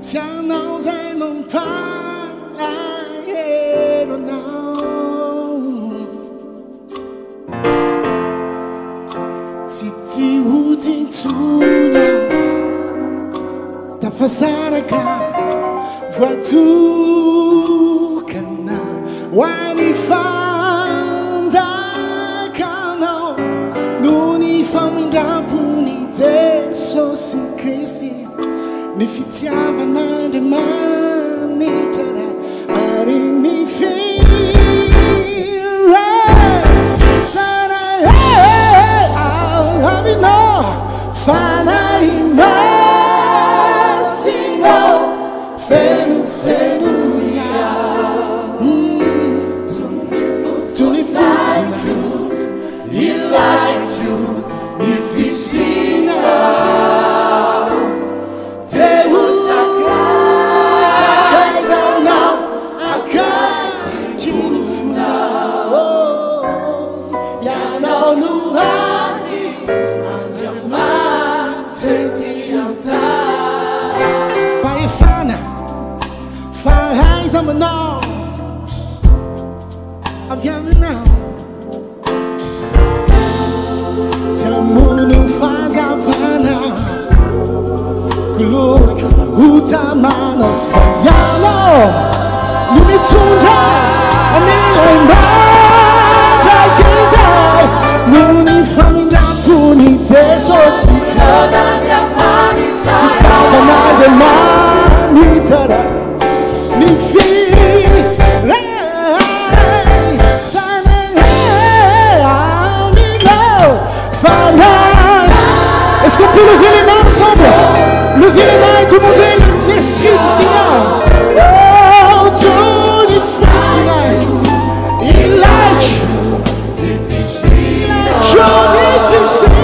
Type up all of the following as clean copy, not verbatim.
Tsy anao izay mampalahelo anao. Tsy tia hody intsony aho, tafasaraka, voatokana ho an'ny fanjakanao noho ny famindram-pon'i Jesosy Kristy, ny fitiavan'Andriamanitra Ray ary ny firaisana aminao, Fanahy Masina feno fenoy aho, toy ny fofona ilaiko ny fisianao. Te ho sakaizanao akaiky ny fonao. Ianao no hany Andriamanitra ety an-tany. Fahefana, fahaiza-manao avy aminao. Tsy hamono fahazavana Koloiko ho tamana fa ianao no mitondra an'ilay mandrakizay noho ny famindram-pon'i Jesosy Fitiavan'Andriamanitra Ray ny Est-ce qu'on peut lever les mains ensemble? Levez les mains et demandez l'Esprit du Seigneur. Oh, il like. Demandez au Seigneur.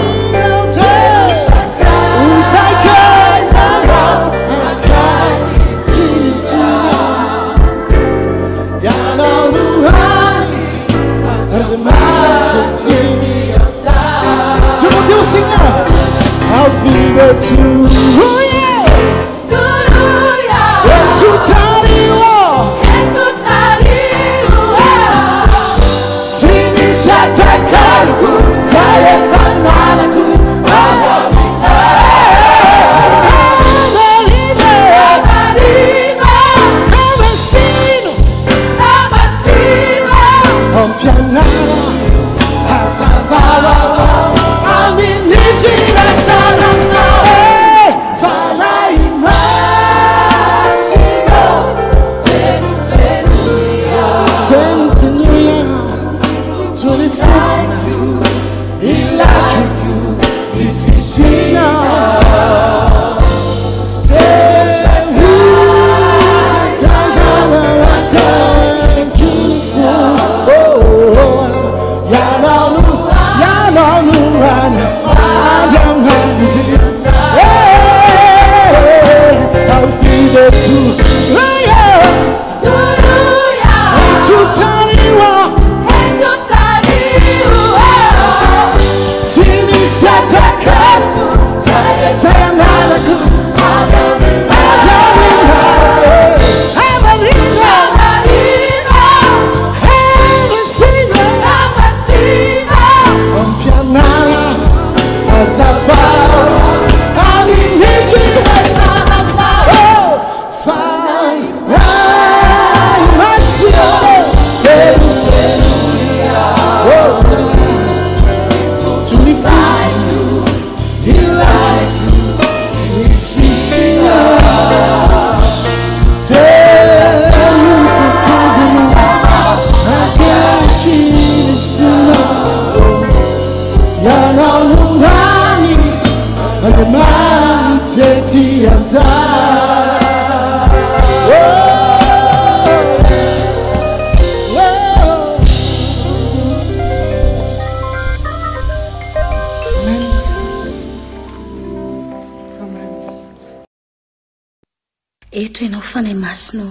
Eto ianao Fanahy Masina ô.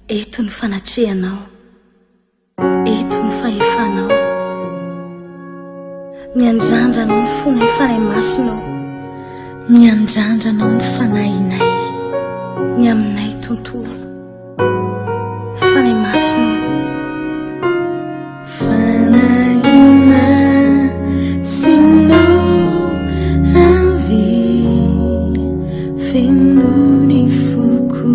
Eto ny fanatrehanao. Eto ny fahefanao. Miandrandra anao ny fonay Fanahy Masina ô. Miandrandra anao ny fanahinay, ny aminay tontolo. Fanahy Masina ô. Fanahy Masina ô, avia, feno ny foko,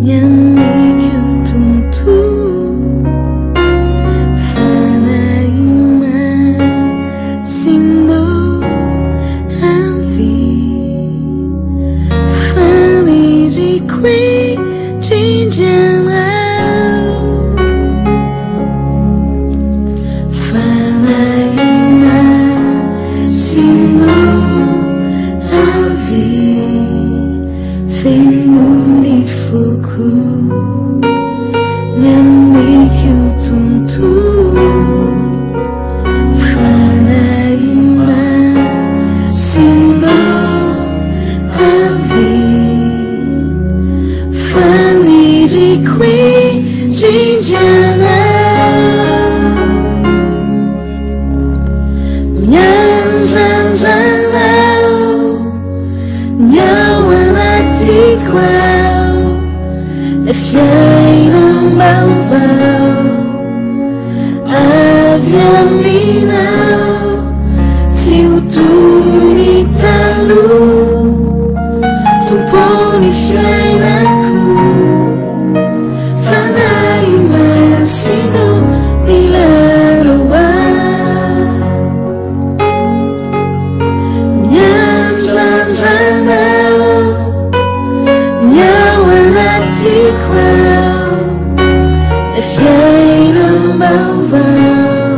ny amiko tontolo. Fanahy Masina ô, avia, faniriko indrindra anao. Fanahy Masina ô, avia, feno ny foko, ny amiko tontolo. Fanahy Masina ô, avia, faniriko indrindra anao. Miandrandra anao, ny ao anatiko ao, ilay fiainam-baovao avy aminao, tsy ho toy ny taloha, Tompo ny fiainako. Fanahy Masina ô, milalao ahy. Miandrandra anao, ny ao anatiko ao, ilay fiainam-baovao.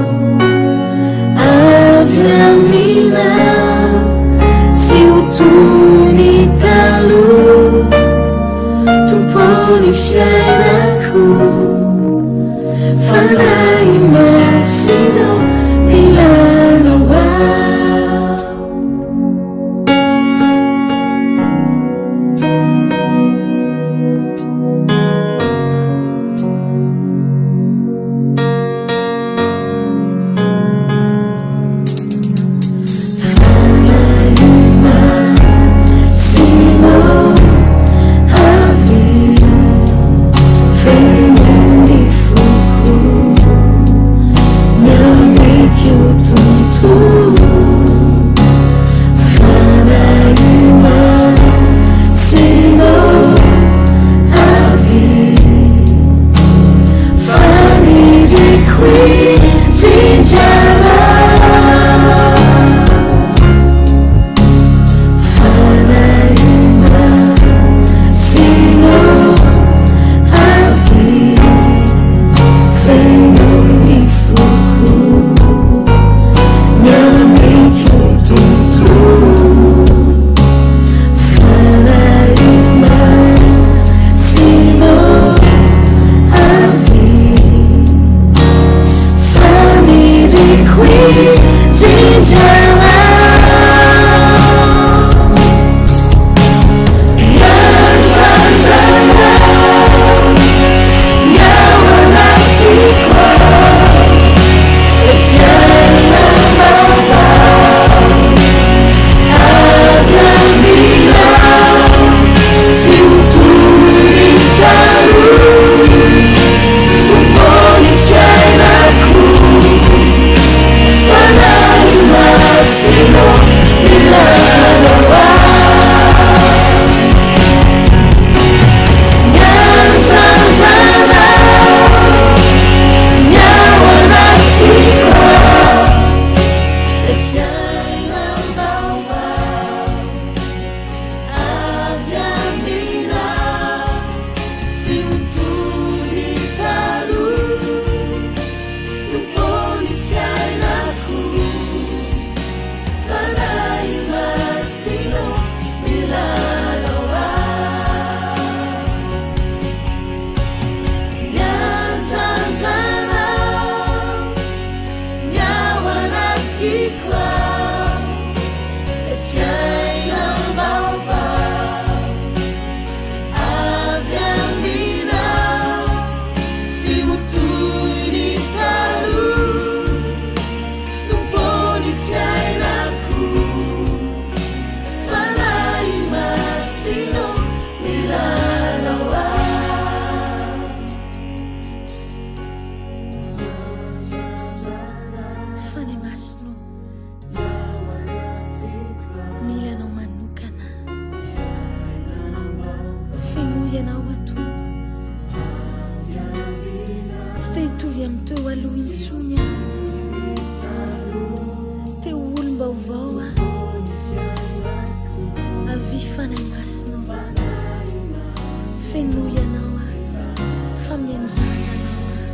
Fenoy Anao aho fa miandrandra Anao aho.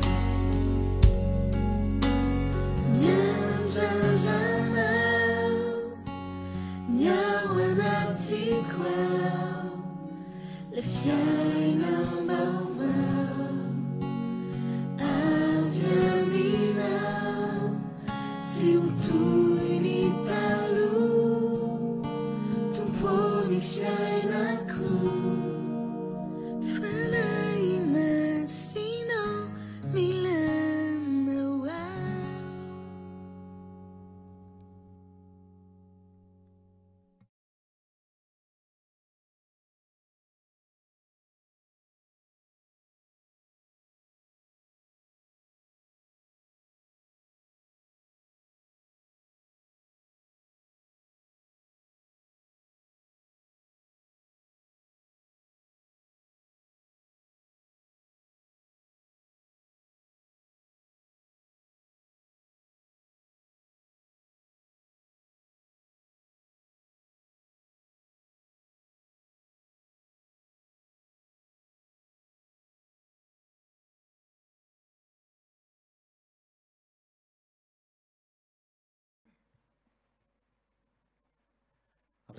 Miandrandra Anao ny ao anatiko ao, ilay fiainam-baovao avy Aminao tsy ho toy ny taloha, Tompo ny fiainako. Fanahy Masina mila Anao aho.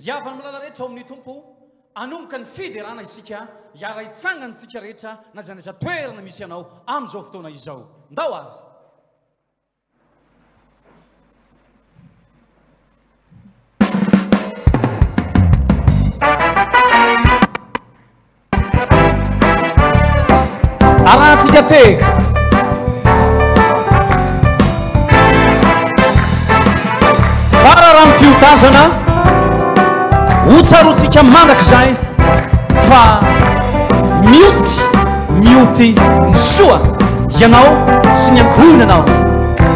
Ry havana malala rehetra ao amin'ny Tompo, hanomboka ny fiderana isika, hiara-hitsangana isika rehetra na aiza na aiza toerana misy anao amin'izao fotoana izao. Ndao ary! Arahantsika tehaka. Fararano fiotazana ho tsaroantsika mandrakizay fa mioty mioty ny soa ianao sy ny ankohonanao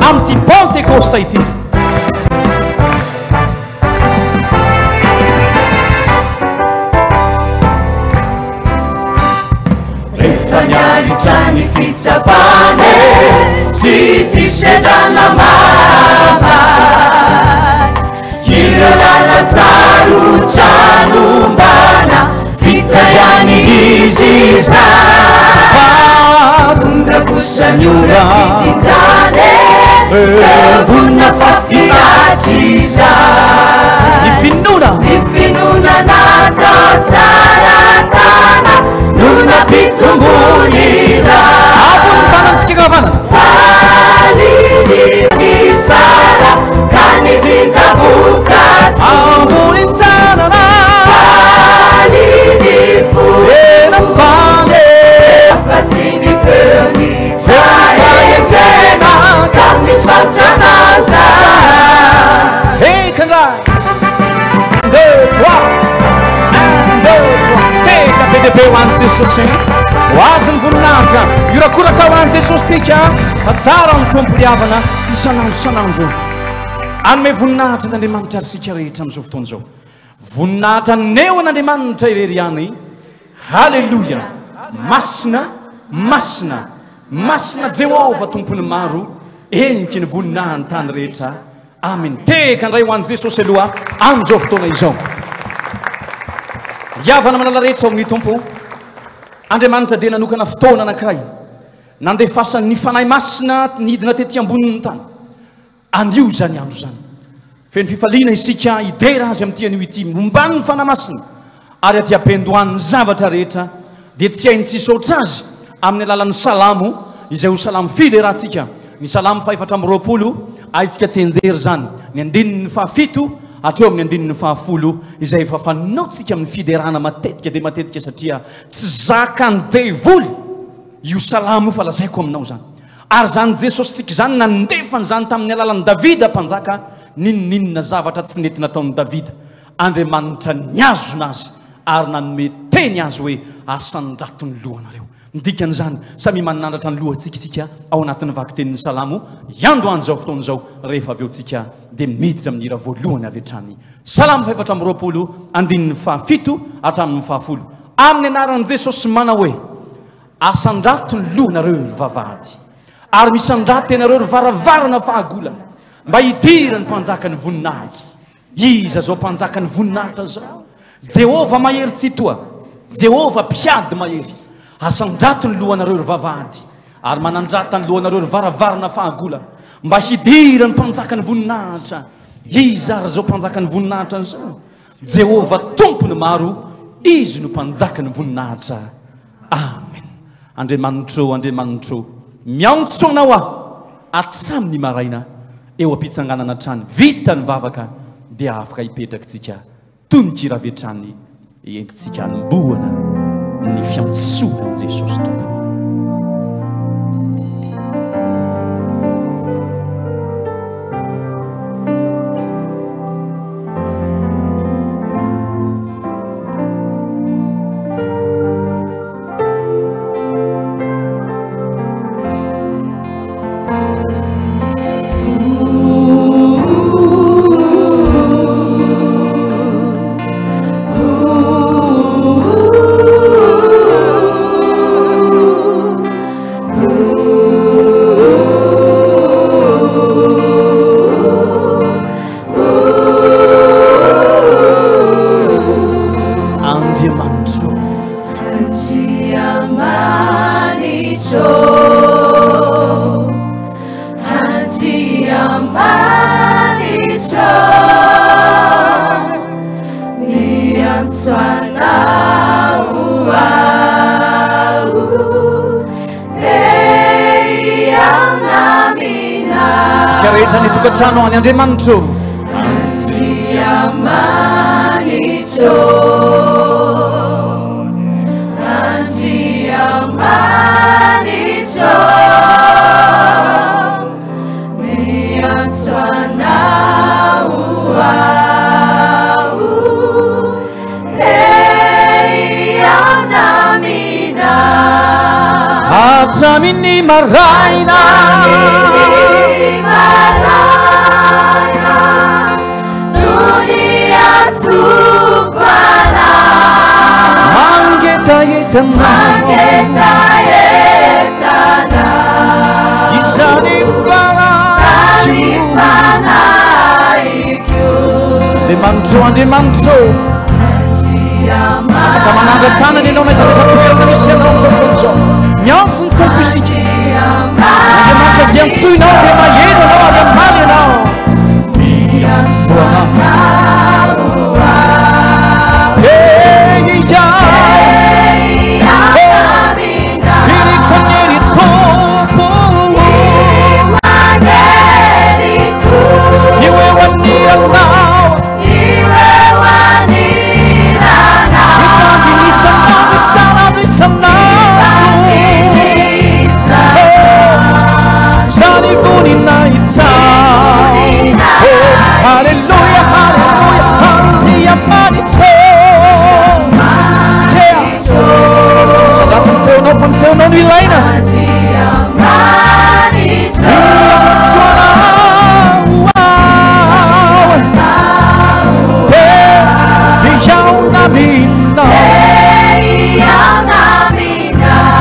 amin'ity Pantekosta ity. Rehefa niaritra ny fitsapana e, sy fisedrana mamay, ireo lalan-tsarotra nombana, vita ihany izy izay. Fa tonga kosa ny ora fijinjana e, vonona fa fiatr'izay. Ny finoana. Ny finoana natao tsara tana no nampitombo ny ra. Ambony ny tanantsika ankavanana. Faly ny tsara ka nijinja vokatsoa. Ambony ny tanana. Faly ny fo. Tena faly e. Fa tsy ny feon'ny fahendrena ka misaotra an'Aza. Tehaka indray. Un, deux, trois. Un, deux, trois. Tehaka be dia be ho an'i Jesosy. Ho azy ny voninahitra. Hiorakoraka ho an'i Jesosy tsika. Fa tsara ny Tompo ry havana isan'andro isan'andro. Hanome voninahitra an'Andriamanitra ary isika rehetra amin'izao fotoana izao. Voninahitra aneo an'Andriamanitra irery ihany. Haleloia! Masina, masina, masina Jehovah Tompon'ny maro, heniky ny voninahin'ny tany rehetra. Amen. Tehaka indray ho an'i Jesosy aloha amin'izao fotoana izao. Ry havana malala rehetra ao amin'ny Tompo, Andriamanitra dia nanokana fotoana anankiray nandefasany ny Fanahy Masina nidina tety ambonin'ny tany. Anio izany andro izany. Feno fifaliana isika hidera Azy amin'ity anio ity, momban'ny Fanahy Masina, ary aty am-piandohan'ny zavatra rehetra dia tsy hainy tsy hisaotra Azy amin'ny alalan'ny salamo izay ho salamo fiderantsika, ny salamo fahefatra 24, haintsika tsianjery izany, ny andininy fahafito hatreo amin'ny andininy fahafolo izay efa fanaontsika amin'ny fiderana matetika dia matetika satria tsy zakan'ny devoly io salamo io fa lazaiko aminao izany. Ary izany Jesosintsika izany nandefa an'izany tamin'ny alalan'i Davida mpanjaka, n'inon'inona zavatra tsy nety nataon'i Davida, Andriamanitra nihazona azy ary nanome teny azy hoe, Asandrato ny lohanareo. Ny dikan'izany, samia manandratra ny lohantsika isika ao anatin'ny vakitenin'ny Salamo hiandohan'izao fotoana izao, rehefa avy eo tsika dia miditra amin'ny hira voalohany avy hatrany. Salamo fahefatra amby 20, andininy fahafito hatramin'ny fahafolo. Amin'ny anaran'i Jesosy manao hoe. Asandrato ny lohanareo ry vavahady, ary misandrata ianareo ry varavarana fahagola, mba hidiran'ny Mpanjakan'ny voninahitra. Iza izao Mpanjakan'ny voninahitra izao? Jehovah mahery Tsitoha. Jehovah mpiady mahery. Asandrato ny lohanareo ry vavahady, ary manandrata ny lohanareo ry varavarana fahagola, mba hidiran'ny mpanjakan'ny voninahitra. Iza ary izao mpanjakan'ny voninahitra izao? Jehovah Tompon'ny maro, Izy no mpanjakan'ny voninahitra. Amen. Andriamanitro, Andriamanitro, miantso Anao aho hatramin'ny maraina, eo am-pitsanganana hatrany. Vita ny vavaka dia afaka hipetraka isika. Tononkira avy hatrany entintsika hanombohana ny fiantsoana an'i Jesosy Tompo. Andriamanitro. Andriamanitro, Andriamanitro, miantso Anao aho, te hihaona aminao. Isika rehetra any an-tokantrano any Andriamanitro. Andriamanitro, Andriamanitro, miantso Anao aho, te hihaona aminao. Hatramin'ny maraina. Hatramin'ny maraina no niantsoako Anao. Mangetaheta Anao. Mangetaheta Anao. Izany fanahiko. Izany fanahiko. Andriamanitro, Andriamanitro. Afaka manangan-tanana ianao na aiza na aiza toerana misy anao amin'izao fotoana izao. Miantso ny Tompo isika. Andriamanitra izay antsoinao dia maheno anao ary hamaly anao. Miantso anao. Hey, ya. Iriko ny Tompo. Io eo anilanao. Mibanjina isan'andro, isan'andro, isan'andro. Izany voninahitra. Oh, haleloia, haleloia, Andriamanitra. Yeah. Sandrato ny feonao fa ny feonao no ilaina. Miantso anao aho. Te hihaona aminao.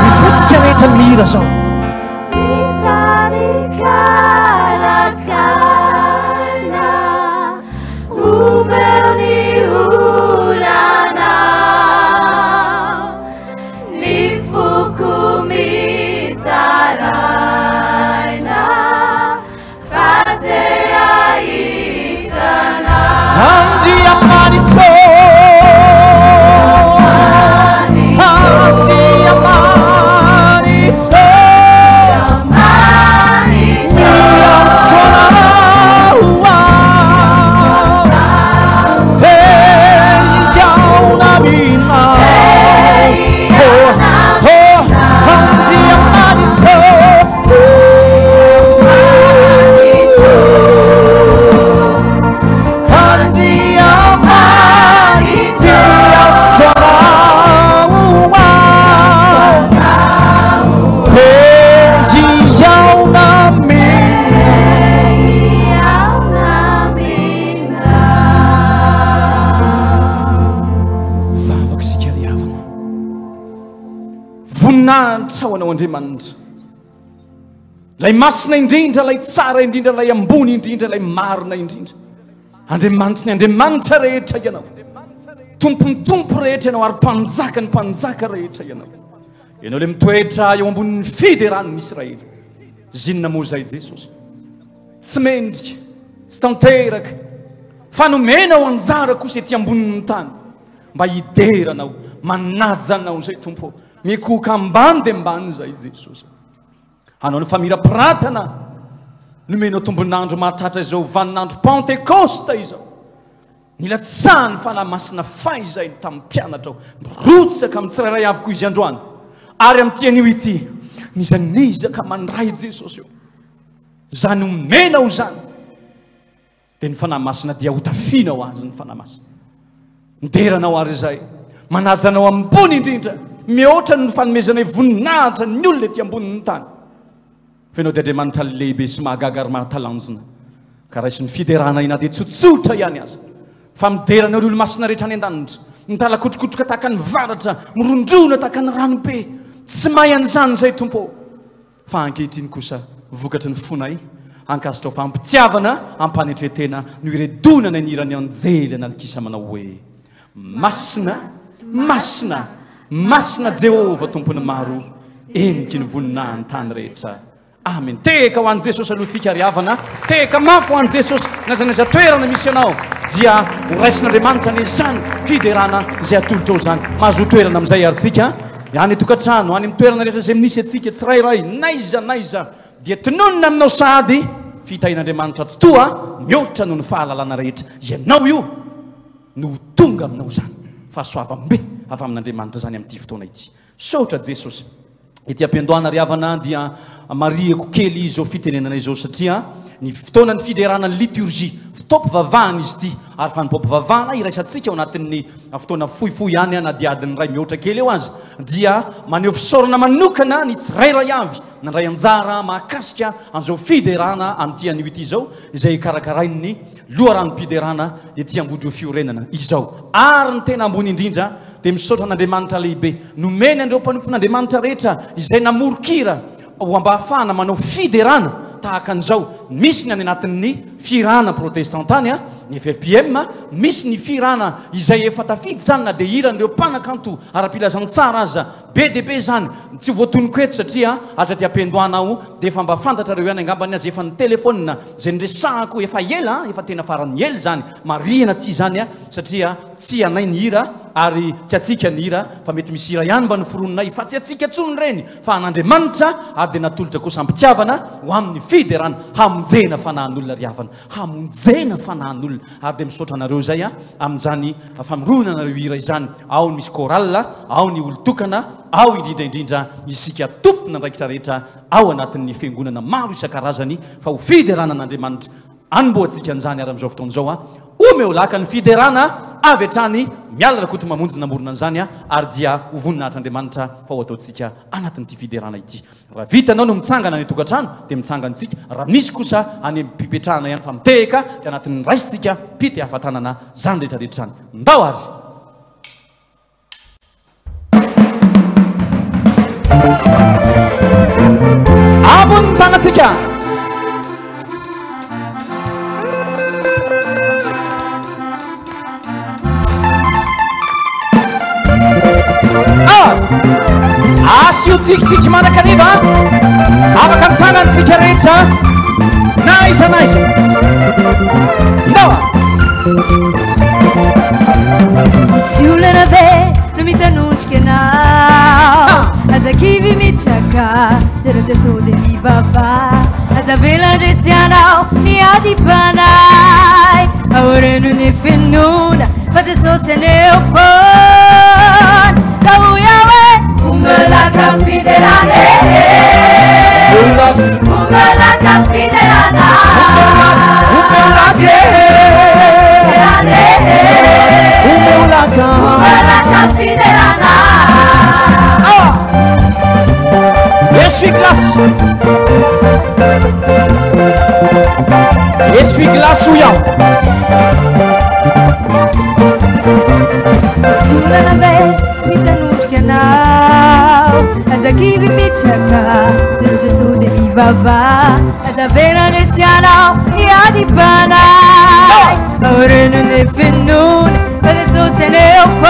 Ny fotsika rehetra ny mihira zao. Ny foko mitaraina fa te hahita Anao. Andriamanitro, Andriamanitro, miantso Anao aho, te hihaona aminao. Oh, oh, Andriamanitro, Andriamanitro, miantso Anao aho, te hihaona aminao. Vavaka isika ry havana. Voninahitra ho anao Andriamanitra. Ilay masina indrindra, ilay tsara indrindra, ilay ambony indrindra, ilay marina indrindra. Andriamanitry ny Andriamanitra rehetra ianao. Tompon'ny tompo rehetra Ianao ary Mpanjakan'ny mpanjaka rehetra Ianao. Ianao ilay mitoetra eo ambonin'ny fideran'ny Israely. Zinona moa izay Jesosy? Tsy mendrika, tsy tanteraka, fa nomenao anjara kosa ety ambonin'ny tany mba hidera Anao, manaja Anao izay Tompo ô. Mikohoka ambany dia ambany izay Jesosy. Hanao ny famirapiratana nomenao tombon'andro mahatratra izao vaninandro Pantekosta izao. Nilatsahan'ny Fanahy Masina fahizay tamin'ny mpianatra ao. Mirotsaka amin'ny tsirairay avy koa izy androany. Ary amin'ity anio ity, n'iza n'iza ka mandray Jesosy eo. Izany omenao izany. Dia ny Fanahy Masina dia hotafiana ho azy ny Fanahy Masina. Midera anao ary izay. Manaja anao ambony indrindra. Mihoatra ny fanomezanay voninahitra ny olona ety ambonin'ny tany. Fa ianao dia Andriamanitra lehibe sy mahagaga ary mahatalanjona. Ka raiso ny fiderana na dia tsotsotra ihany aza. Fa midera anao ireo olomasina rehetra any an-danitra. Mitalakotrokotroka tahaka ny varatra, mirondrona tahaka ny ranobe. Tsy mahay an'izany izay Tompo ô. Fa ankehitriny kosa, vokatry ny fonay, ankasitrao fa am-pitiavana, am-panetren-tena no iredonanay ny hiran'ny anjely an'alikisa manao hoe, Masina, masina, masina Jehovah Tompon'ny maro, heniky ny voninahin'ny tany rehetra. Amen. Tehaka ho an'i Jesosy aloha tsika ry havana. Tehaka mafy ho an'i Jesosy. Na aiza na aiza toerana misy anao dia ho raisin'Andriamanitra anie izany fiderana izay atolotrao izany. Mahazoa toerana amin'izay ary tsika. Any an-tokantrano, any amin'ny toerana rehetra izay misy antsika tsirairay, n'aiza n'aiza, dia tononina aminao sahady fitahian'Andriamanitra Tsitoha mihoatra noho ny fahalalana rehetra. Ianao io no ho tonga aminao izany fahasoavam-be avy amin'Andriamanitra izany amin'ity fotoana ity. Misaotra Jesosy. Ety am-piandohana ry havana dia marihiko kely izao fitenenana izao satria ny fotoanan'ny fiderana ny liturgie, fotoam-pivavahana izy ity ary fanompoam-pivavahana iraisantsika ao anatin'ny fotoana fohifohy ihany na dia adiny iray mihoatra kely eo aza dia maneho fisaorana manokana ny tsirairay avy nandray anjara mahakasika an'izao fiderana amin'ity anio ity izao izay karakarain'ny Loharanom-piderana ety Ambodrofiorenana izao. Ary ny tena ambony indrindra dia misaotra an'Andriamanitra lehibe nomeny an'ireo mpanompon'Andriamanitra rehetra izay namoron-kira ho mba hahafahana manao fiderana tahaka an'izao. Misy ny any anatin'ny fihirana protestanta any, ny ffpm, misy ny fihirana izay efa tafiditra any na dia hiran'ireo mpanakanto ara-pilazantsara aza. Be dia be izany, tsy ho voatonoko eto satria hatraty am-piandohana aho dia efa mba fantatrareo ihany angambany aza efa nitelefaonina izay niresahako efa ela an, efa tena faran'ny ela izany, marihina aty izany an, satria tsy anay ny hira ary tsy antsika ny hira fa mety misy hira ihany mba noforoninay fa tsy antsika intsony ireny fa an'Andriamanitra ary dia natolotra kosa am-pitiavana ho amin'ny fiderana hamonjena fanahin'olona ry havana, hamonjena fanahin'olona ary dia misaotra anareo izay an amin'izany famoronanareo hira izany, ao ny misy chorale, ao ny olon-tokana, ao indrindra indrindra isika tompon'andraikitra rehetra ao anatin'ny fiangonana maro isan-karazany fa ho fiderana an'Andriamanitra anombohantsika an'izany ary amin'izao fotoana izao omeo laka ny fiderana avy hatrany Mialy Rakotomamonjy namorona an'izany ary dia ho voninahitr'Andriamanitra fa ho ataontsika anatin'ity fiderana ity. Raha vitanao no mitsangana any an-tokantrano dia mitsangana tsika, raha misy kosa any am-pipetrahana ihany fa mitehaka dia anatin'ny raisintsika pitehafa-tanana zany rehetra rehetra zany. Ndao ary! Ambony ny tanantsika! Ah! Asio tsikitsiky mandrakariva. Afaka mitsangana tsika rehetra. Na aiza na aiza. Ndao! Misy olana ve no mitanondrika anao? Aza kivy mitraka, jereo Jesoa dia mivavaha. Aza avela handresy anao ny adim-panahy. Aoreno ny finoana fa Jesosy aneo foana. Ka hoy aho hoe, Omelaka fiderana e. Omelaka fiderana. Omelaka e. Fiderana e. Omelaka. Omelaka fiderana. Ah! Essuie glace. Essuie glace hoy aho. Misy olana ve mitanondrika anao? Aza kivy mitraka, jereo Jesoa dia mivavaha. Aza avela handresy anao ny adim-panahy. Aoreno ny finoana fa Jesosy aneo foana.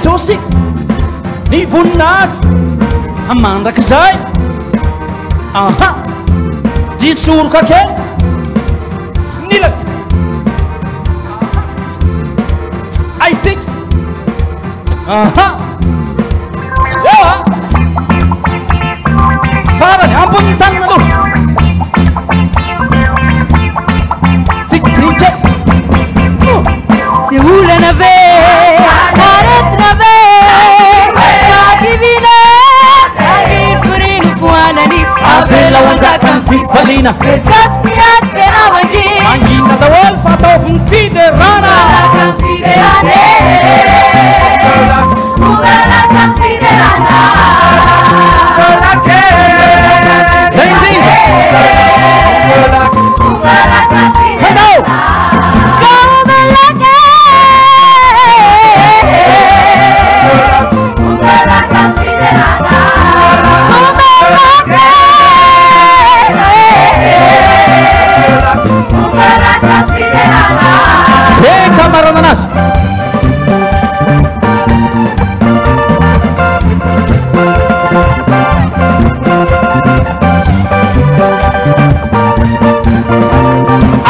Jesosy ny voninahitra mandrakizay. Aha! Disoroka kely ny ilany. Aisika. Aha! Eo a! Farany, ambonin'ny tanana aloha. Tsikitsiky kely. Tsy olana ve, aretina ve, fahakiviana, fahirifiriana foanany. Avelao hanjaka ny fifaliana. Jesosy miady ve ao angina. Mangina daholo fa ataovy ny fiderana. Manaraka ny fiderana e. Manaraka ny fiderana. Zay indrindra. Manaraka ny fiderana. Andao. Teka maranana azy.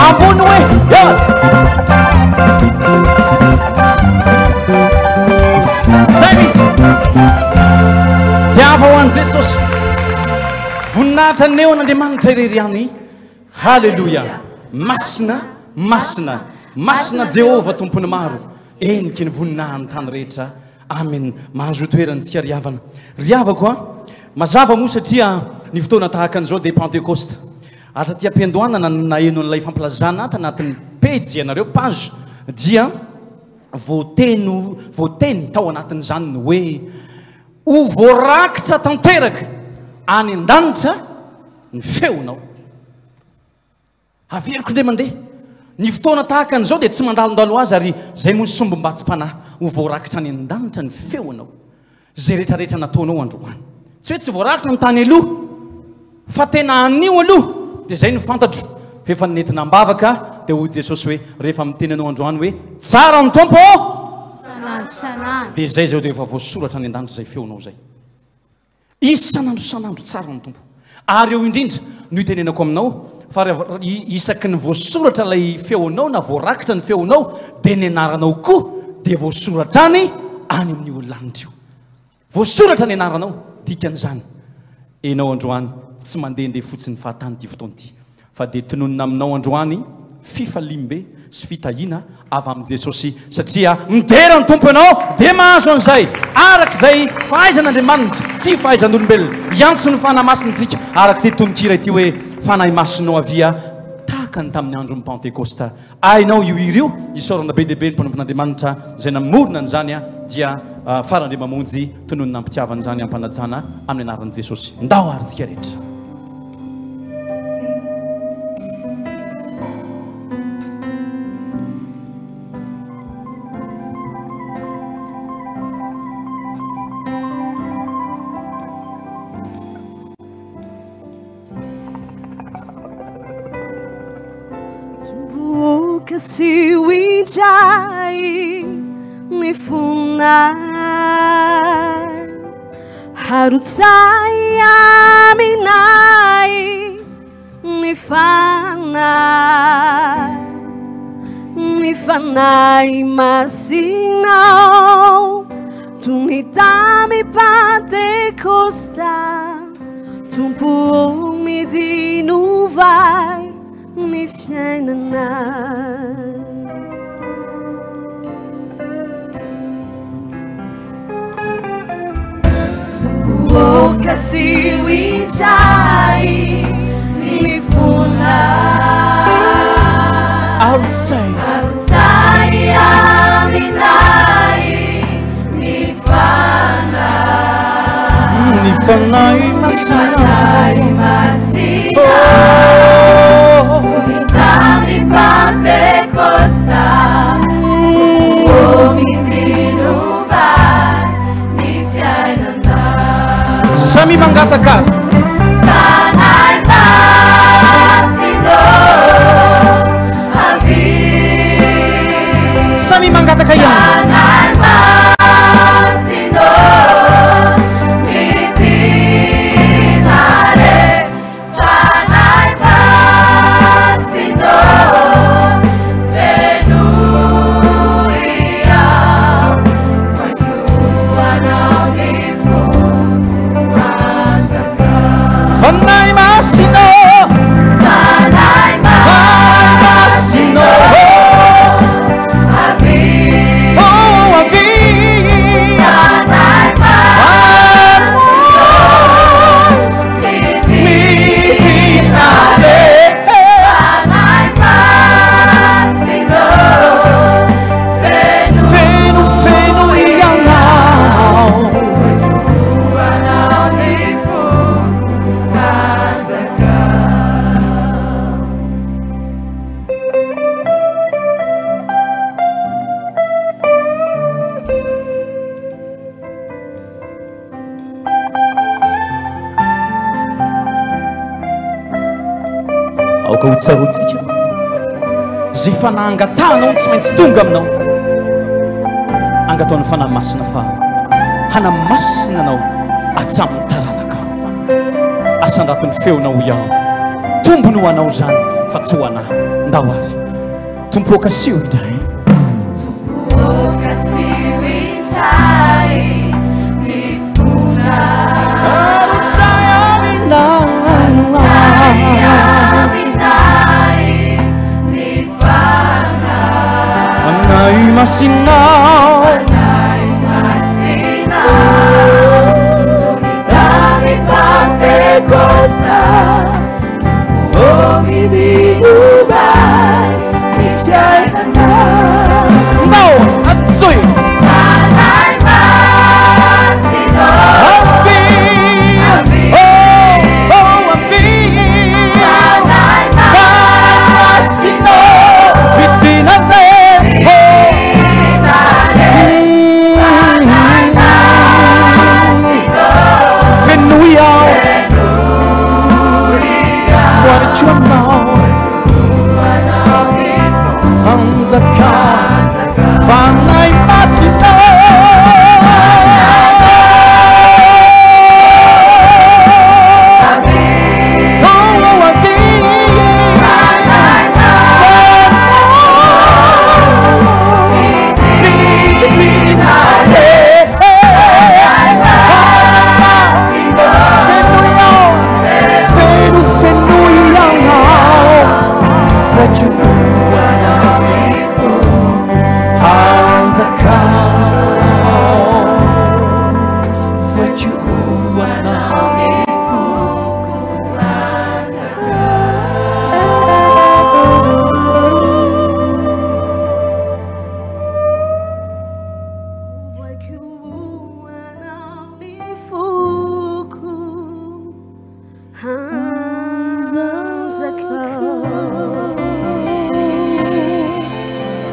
Ambony hoe eo. Zay mihitsy. Tiava ho an'i Jesosy. Voninahitra ny eo an'Andriamanitra irery ihany. Haleloia. Masina, masina, masina Jehovah Tompon'ny maro. Eniky ny voninahin'ny tany rehetra. Amen. Mahazo toerana antsika ry havana. Ry havako a, mazava moa satria ny fotoana tahaka an'izao dia Pentekosta. Ary taty am-piandohanana no naheno an'ilay fampilazana tanatin'ny pejy ianareo, page, dia voateny, voateny tao anatin'izany ny hoe ho voarakitra tanteraka any an-danitra ny feonao. Averiko indray mandeha, ny fotoana tahaka an'izao dia tsy mandalondalo azy ary izay moa ny sombim-batsim-panahy ho voarakitra any an-danitra ny feonao, izay rehetrarehetra nataonao androany. Tsy hoe tsy voarakitra ny tany aloha, fa tena anio aloha dia izay no fantatro fa efa nentina am-bavaka dia hoy Jesosy hoe rehefa miteny anao androany hoe tsara ny Tompo ô! Isan'andro isan'andro. Dia izay izao dia efa voasoratra any an-danitra izay feonao izay. Isan'andro isan'andro tsara ny Tompo. Ary eo indrindra no itenenako aminao fa raha isaky ny voasoratra ilay feonao na voarakitra ny feonao dia ny anaranao koa dia voasoratra any any amin'io lanitra io. Voasoratra ny anaranao, dikan'izany enao androany tsy mandehandeha fotsiny fahatany ity fotoana ity Fa dia tononina aminao androany fifaliam-be sy fitahiana avy amin'i Jesosy satria midera ny Tompo ianao dia mahazo an'izay araka izay fahaizan'Andriamanitra, tsy fahaizan'olombelona. Hiantso ny Fanahy Masina isika araka ity tononkira ity hoe Fanahy Masinao avia tahaka ny tamin'ny andron'ny Pantekosta. Hainao io hira io? Isaorana be dia be ny mpanompon'Andriamanitra izay namorona an'izany dia Farandriamamonjy tononina am-pitiavana izany am-panajana amin'ny anaran'i Jesosy. Ndao ary isika rehetra. Tomboka sy ho indray ny fonay Harotsay aminay ny fanahy Ny fanahy masinao Toy ny tamy Pantekosta Tompo ô midinovay ny fiainana. Tompo ô kasio indray ny fonay. Arotsay. Arotsay aminay ny fanahy. Ny Fanahy Masina. Fanahy Masina. Oh. Ny tamin'ny Pantekosta. Tompo midinovay ny fiainana. Samy mangataka ary. Fanahy Masina avia. Samy mangataka ihany. Fanahy Masina. Aoka ho tsaroantsika izay fanahy angatahanao no tsy maintsy tonga aminao. Angataho ny Fanahy Masina fa hanamasina anao hatramin'ny taranakao. Asandrato ny feonao hoy aho. Tombony ho anao izany fa tsy ho anah. Ndao ary. Tompo ô kasiho indray. Tompo ô kasiho indray ny fonay. Arotsay aminay. Arotsay aminay ny Fanahy. Fanahy Masinao. Fanahy Masinao. Toy ny tany Pantekosta. Ndao, antsoy. Avia. Oh, oh, avia. Fanahy Masinao, midina re. Oh. Fenoy aho. Voariko anao. Hanjaka. Fanahy Masina. Oh, oh, avia.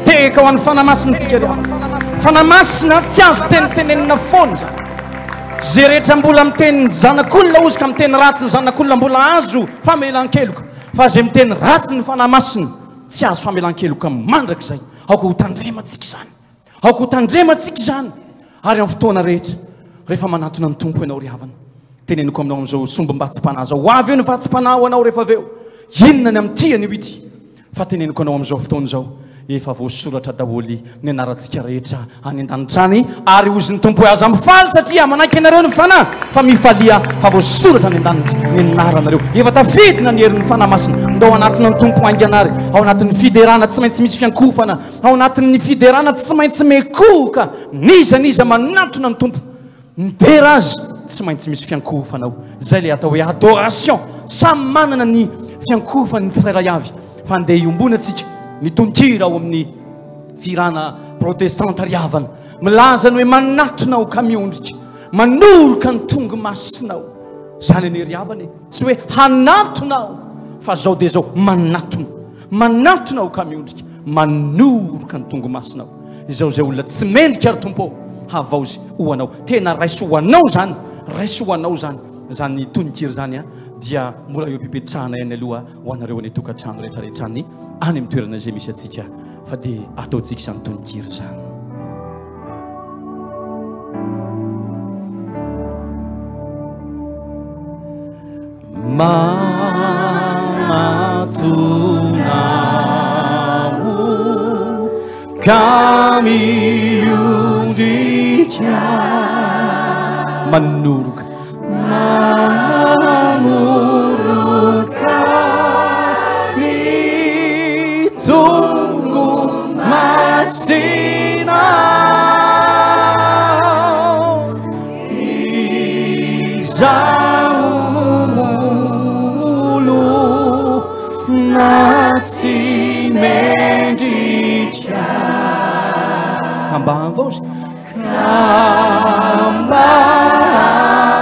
Tehaka ho an'ny Fanahy Masina tsika ry havana. Fanahy Masina tsy azo tenitenenina foana izany. Izay rehetra mbola miteny ny zanak'olona ozy ka miteny ratsy ny zanak'olona mbola azo famelan-keloka. Fa izay miteny ratsy ny Fanahy Masina tsy azo famelan-keloka mandrakizay. Aoka ho tandremantsika izany. Aoka ho tandremantsika izany ary amin'ny fotoana rehetra rehefa manatona ny Tompo ianao ry havana. Teneniko aminao amin'izao sombim-batsim-panahy izao. Ho avy eo ny vatsim-panahy ho anao rehefa avy eo. Inona ny amin'ity anio ity? Fa teneniko anao amin'izao fotoana izao, efa voasoratra daholo ny anarantsika rehetra any an-danitra any, ary hozy ny Tompo hoe aza mifaly satria manaiky anareo ny Fanahy, fa mifalia fa voasoratra any an-danitra ny anaranareo. Efa tafidina ny herin'ny Fanahy Masina. Ndao hanatona ny Tompo haingana ary ao anatin'ny fiderana tsy maintsy misy fiankohofana. Ao anatin'ny fiderana tsy maintsy mekohoka n'iza n'iza manantona ny Tompo midera Azy tsy maintsy misy fiankohofana ao. Izay ilay atao hoe adoration. Samy manana ny fiankohofany ny tsirairay avy fa andeha hiombona tsika ny tononkira ao amin'ny fihirana protestanta ry havana milaza ny hoe manatona aho ka miondrika manoroka ny tongo masinao. Izany anie ry havana e, tsy hoe hanatona aho fa zao dia zao manatona. Manantona aho ka miondrika, manoroka ny tongo-masinao. Izao izay olona tsy mendrika ry Tompo ô, havaozy ho Anao. Tena raiso ho Anao izany, raiso ho Anao izany, izany tononkira izany a, dia mbola eo am-pipetrahana ihany aloha ho anareo any an-tokantrano rehetra rehetra any, any amin'ny toerana izay misy antsika, fa dia ataontsika izany tononkira izany. Manatona aho ka miondrika manoroka manoroka ny tongo masina Izaho olona tsy mendrika. Ka mba havaozy. Ka mba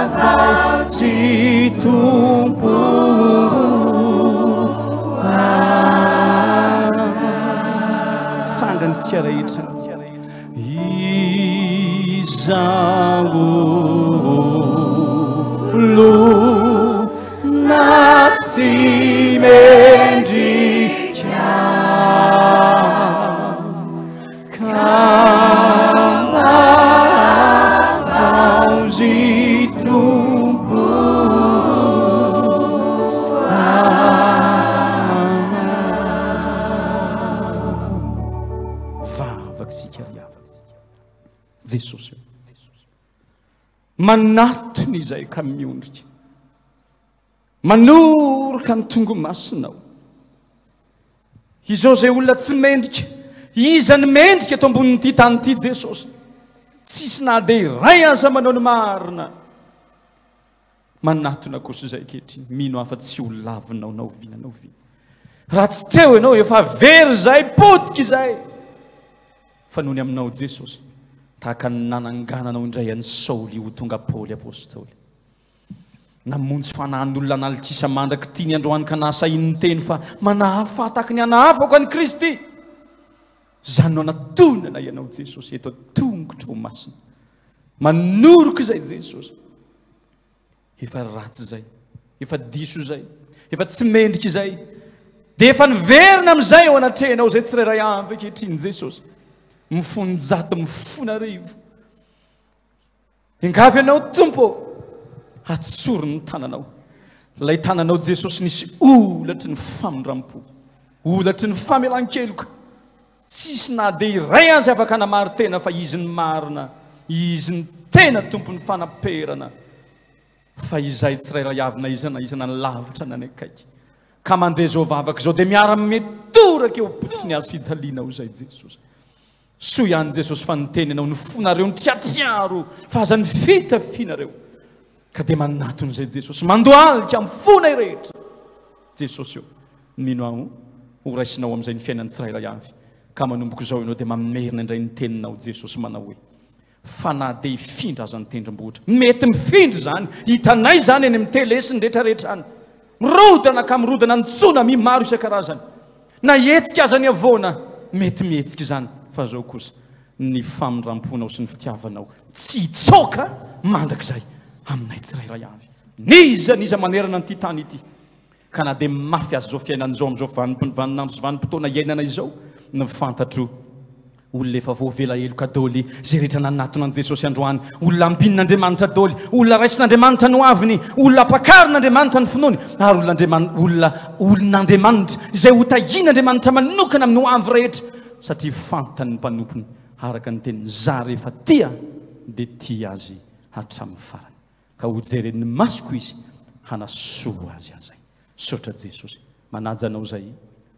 havaozy Tompo. Tsangantsika rehetra. Izaho olona tsy mendrika. Jesosy ô. Manatona izay ka miondrika. Manoroka ny tongomasinao. Izao izay olona tsy mendrika. Iza ny mendrika eto ambonin'ity tany ity Jesosy? Tsisy na dia iray aza manao ny marina. Manatona kosa izay ankehitriny. Mino aho fa tsy ho lavinao na oviana na oviana. Raha tsy teo ianao efa very izay, potika izay. Fa noho ny aminao Jesosy, tahaka ny nanangananao indray an'i Saoly ho tonga Paoly Apostoly. Namonjy fanahin'olona an'alikisa mandrak'ity ny androany ka nahasahiany niteny fa manahafa tahaka ny hanahafako an'i Kristy. Izany no anatonana ianao Jesosy eto an-tongotrao masina. Manoroka izay Jesosy. Efa ratsy izay. Efa diso izay. Efa tsy mendrika izay. Dia efa niverina amin'izay eo anatrehanao izay tsirairay avy ankehitriny Jesosy. Mifonjato mifonarivo. Engavy ianao Tompo ô, hatsory ny tananao. Ilay tananao Jesosy nisy olatry ny famindrampo, olatry ny famelan-keloka. Tsisy na dia iray aza afaka hanamari-tena fa Izy ny marina, Izy ny tena Tompon'ny fanaperana. Fa izay tsirairay avy na iza na iza na ny lavitra na ny akaiky ka mandre izao vavaka izao dia miara-mitoraka eo am-pototry ny hazo fijaliana ho izay Jesosy. Soa ihany Jesosy fa niteny anao ny fonareo nitriatriaro fa aza ny fitafianareo. Ka dia manatona izay Jesosy mandohalika amin'ny fonay rehetra. Jesosy ô, mino aho ho raisinao amin'izay ny fiainan'ny tsirairay avy. Ka manomboka izao ianao dia mamerina indray ny teninao Jesosy manao hoe fa na dia hifindra aza ny tendrombohitra. Mety mifindra izany, hitanay izany eny amin'ny tele sy ny rehetrarehetra any. Mirodana ka mirodana ny tsunami maro isan-karazany. Na hihetsika aza ny havoana, mety mihetsika izany, fa izao kosa, ny famindram-ponao sy ny fitiavanao tsy hitsoaka mandrakizay aminay tsirairay avy. N'iza n'iza manerana an'ity tany ity. Ka na dia mafy aza izao fiainana izao amin'izao vaninandro sy vanim-potoana iainana izao, ny fantatro, olona efa voavela heloka daholo izay rehetra nanatona an'i Jesosy androany, olona ampinin'Andriamanitra daholo, olona raisin'Andriamanitra ny hoaviny, olona ampakarin'Andriamanitra ny finoany, ary olona Andriaman- olona olon'Andriamanitra izay hotahian'Andriamanitra manokana amin'ny hoavy rehetra, satria fantany ny mpanompony araka ny teniny, Za rehefa tia dia tia azy hatramin'ny farany. Ka ho jeren'ny masoko izy hanasoa azy aho zay. Misaotra Jesosy. Manaja anao zay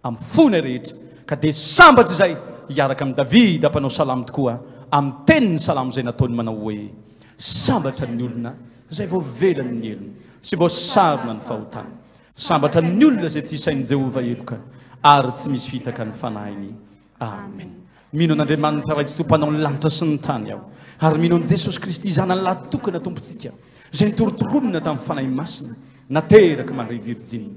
amin'ny fonay rehetra. Ka dia sambatra izay hiaraka amin'i Davida mpanao salamo tokoa amin'ny tenin'ny salamo izay nataony manao hoe, Sambatra ny olona izay voavelany ny helony sy voasarona ny fahotany. Sambatra ny olona izay tsy isain'i Jehovah heloka ary tsy misy fitaka ny fanahiny. Amen. Mino an'Andriamanitra Ray Tsitoha Mpanao ny lanitra sy ny tany aho, ary mino an'i Jesosy Kristy Zanany Lahitokana Tompontsika, izay nitorontoronina tamin'ny Fanahy Masina, naterak'i Maria Virjiny,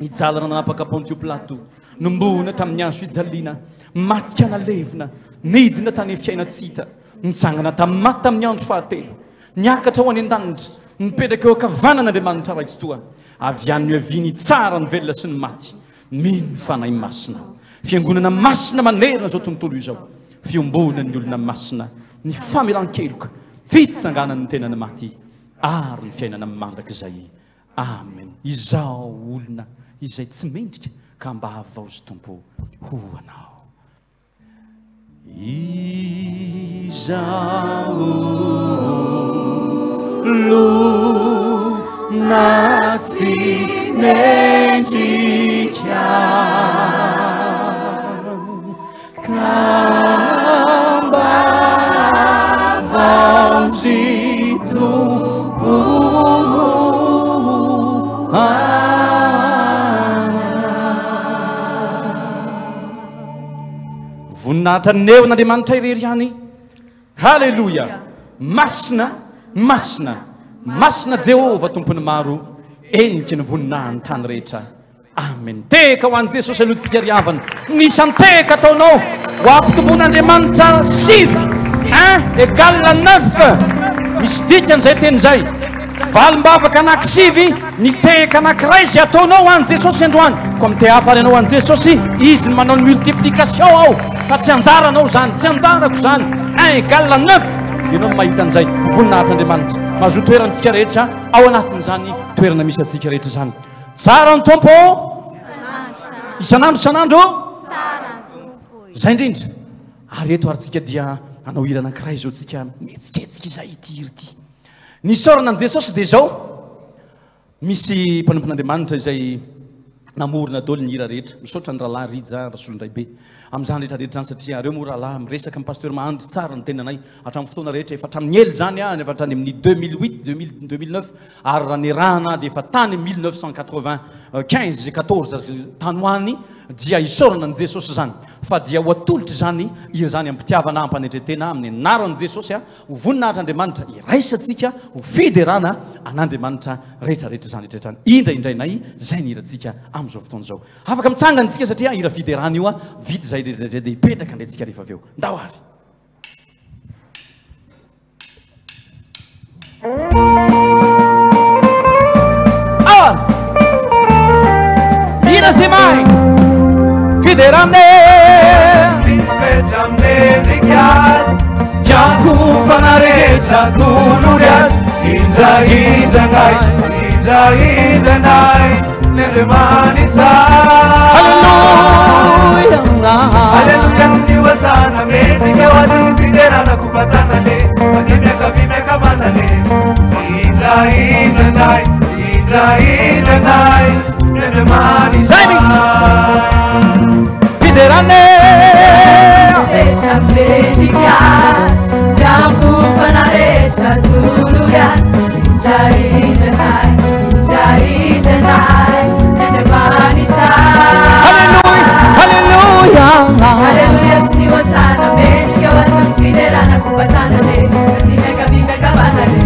nijalana nanapaka Pontio Pilato, nombohona tamin'ny hazo fijaliana, maty ka nalevina, nidina tany amin'ny fiainan-tsy hita, nitsangana tamin'ny maty tamin'ny andro fahatelo, niakatra ho any an-danitra, nipetraka eo ankavanan'Andriamanitra Ray Tsitoha, avy any niaviany hitsara ny velona sy ny maty. Mino ny Fanahy Masina aho. Fiangonana masina manerana izao tontolo izao. Fiombonan'ny olona masina, ny famelan-keloka, fitsanganan'ny tenan'ny maty ary ny fiainana mandrakizay. Amen. Izaho olona izay tsy mendrika ka mba havaozy Tompo ho anao. Izaho olona tsy mendrika ka mba havaozy Tompo Voninahitra ny Andriamanitra irery ihany. Haleloia! Masina, masina, masina Jehovah Tompon'ny maro, eniky ny voninahin'ny tany rehetra. Amen. Tehaka ho an'i Jesosy aloha tsika ry havana. Ny isan'ny tehaka ataonao ho ampitomboan'Andriamanitra sivy, un égale neuf. Misy dikany izay teny izay. Valim-bavaka anankisivy ny tehaka anankiray izay ataonao ho an'i Jesosy androany. Koa mitehafa ary ianao an'i Jesosy, Izy no manao ny multiplication ao, fa tsy anjaranao izany, tsy anjarako izany. Un égale neuf. Ianao no mahita an'izay. Voninahitr'Andriamanitra. Mahazoa toerana isika rehetra ao anatin'izany toerana misy antsika rehetra izany. Tsara ny Tompo. Isan'andro isan'andro. Izay indrindra. Ary eto ary tsika dia. Hanao hira anankiray izao tsika mihetsiketsika izay ity hira ity. Ny isaorana an'i Jesosy dia izao, misy mpanompon'Andriamanitra izay namorona daholo ny hira rehetra. Misaotra ny rahalahy Rija Rasolondraibe amin'izany rehetra rehetra izany satria areo moa rahalahy miresaka amin'ny pasteur Mahandry tsara ny tenanay hatramin'ny fotoana rehetra efa hatramin'ny ela izany aho efa hatrany amin'ny 2008 2000 2009 ary raha nirahana dia efa tany 1995 14 tany ho any dia isaorana an'i Jesosy izany fa dia ho atolotra izany hira izany am-pitiavana am-panetren-tena amin'ny anaran'i Jesosy ho voninahitr'Andriamanitra iraisantsika ho fiderana an'Andriamanitra rehetra rehetra izany rehetra izany indraindrainay izay ny hirantsika amin'izao fotoana izao. Afaka mitsangana isika satria hira fiderana io vita izay rehetra rehetra dia hipetraka indray tsika rehefa avy eo. Ndao ary. Ah! Hira sy mahay fiderana. Misy fetra mendrika azy, Fiankofana rehetra tolory azy, Indraindranay, indraindranay, ny Andriamanitra. Haleloia. Haleloia sy ny hosana, mendrika ho azy ny fiderana, kopatanane, mandeha miankavia miankavanane. Indraindranay, indraindranay, ny Andriamanitra. Zay mihitsy. Fiderana. Fetra mendrika azy, fiankofana rehetra tolory azy, indraindranay, indraindranay, ny Andriamanitra. Haleloia, haleloia. Haleloia sy ny hosana, mendrika ho azy ny fiderana, kopatanane, mandeha miankavia miankavanane.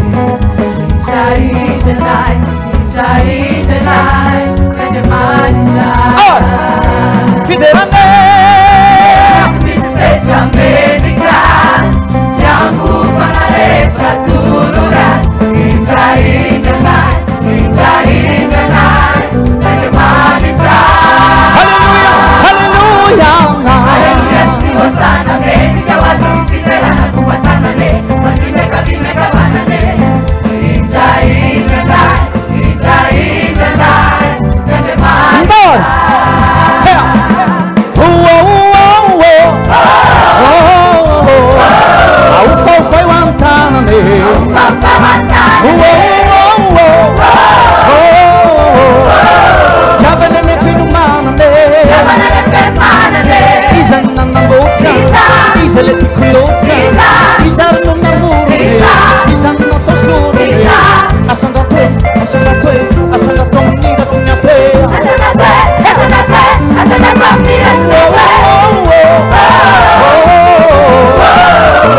Indraindranay, indraindranay, ny Andriamanitra. Fiderana. Tsy misy fetra mendrika azy, fiankofana rehetra tolory azy, indraindranay, indraindranay, ny Andriamanitra. Haleloia, haleloia. Haleloia sy ny hosana, mendrika ho azy ny fiderana, kopatanane, mandeha miankavia miankavanane. Indraindranay, indraindranay, ny Andriamanitra. Ndao. Oa, oa, oa. Oh, oh. Aofaofay ho an-tanana e. Oa, oa, oa. Oh, oh. Fitiavana ny fenomanana e. Iza no nanamboatra? Iza? Iza ilay tiako loatra? Iza? Iza ary no namorona e? Iza? Iza no natao sorona e? Iza? Asandrato e, asandrato e, asandrato amin'ny ratsy ny ato e.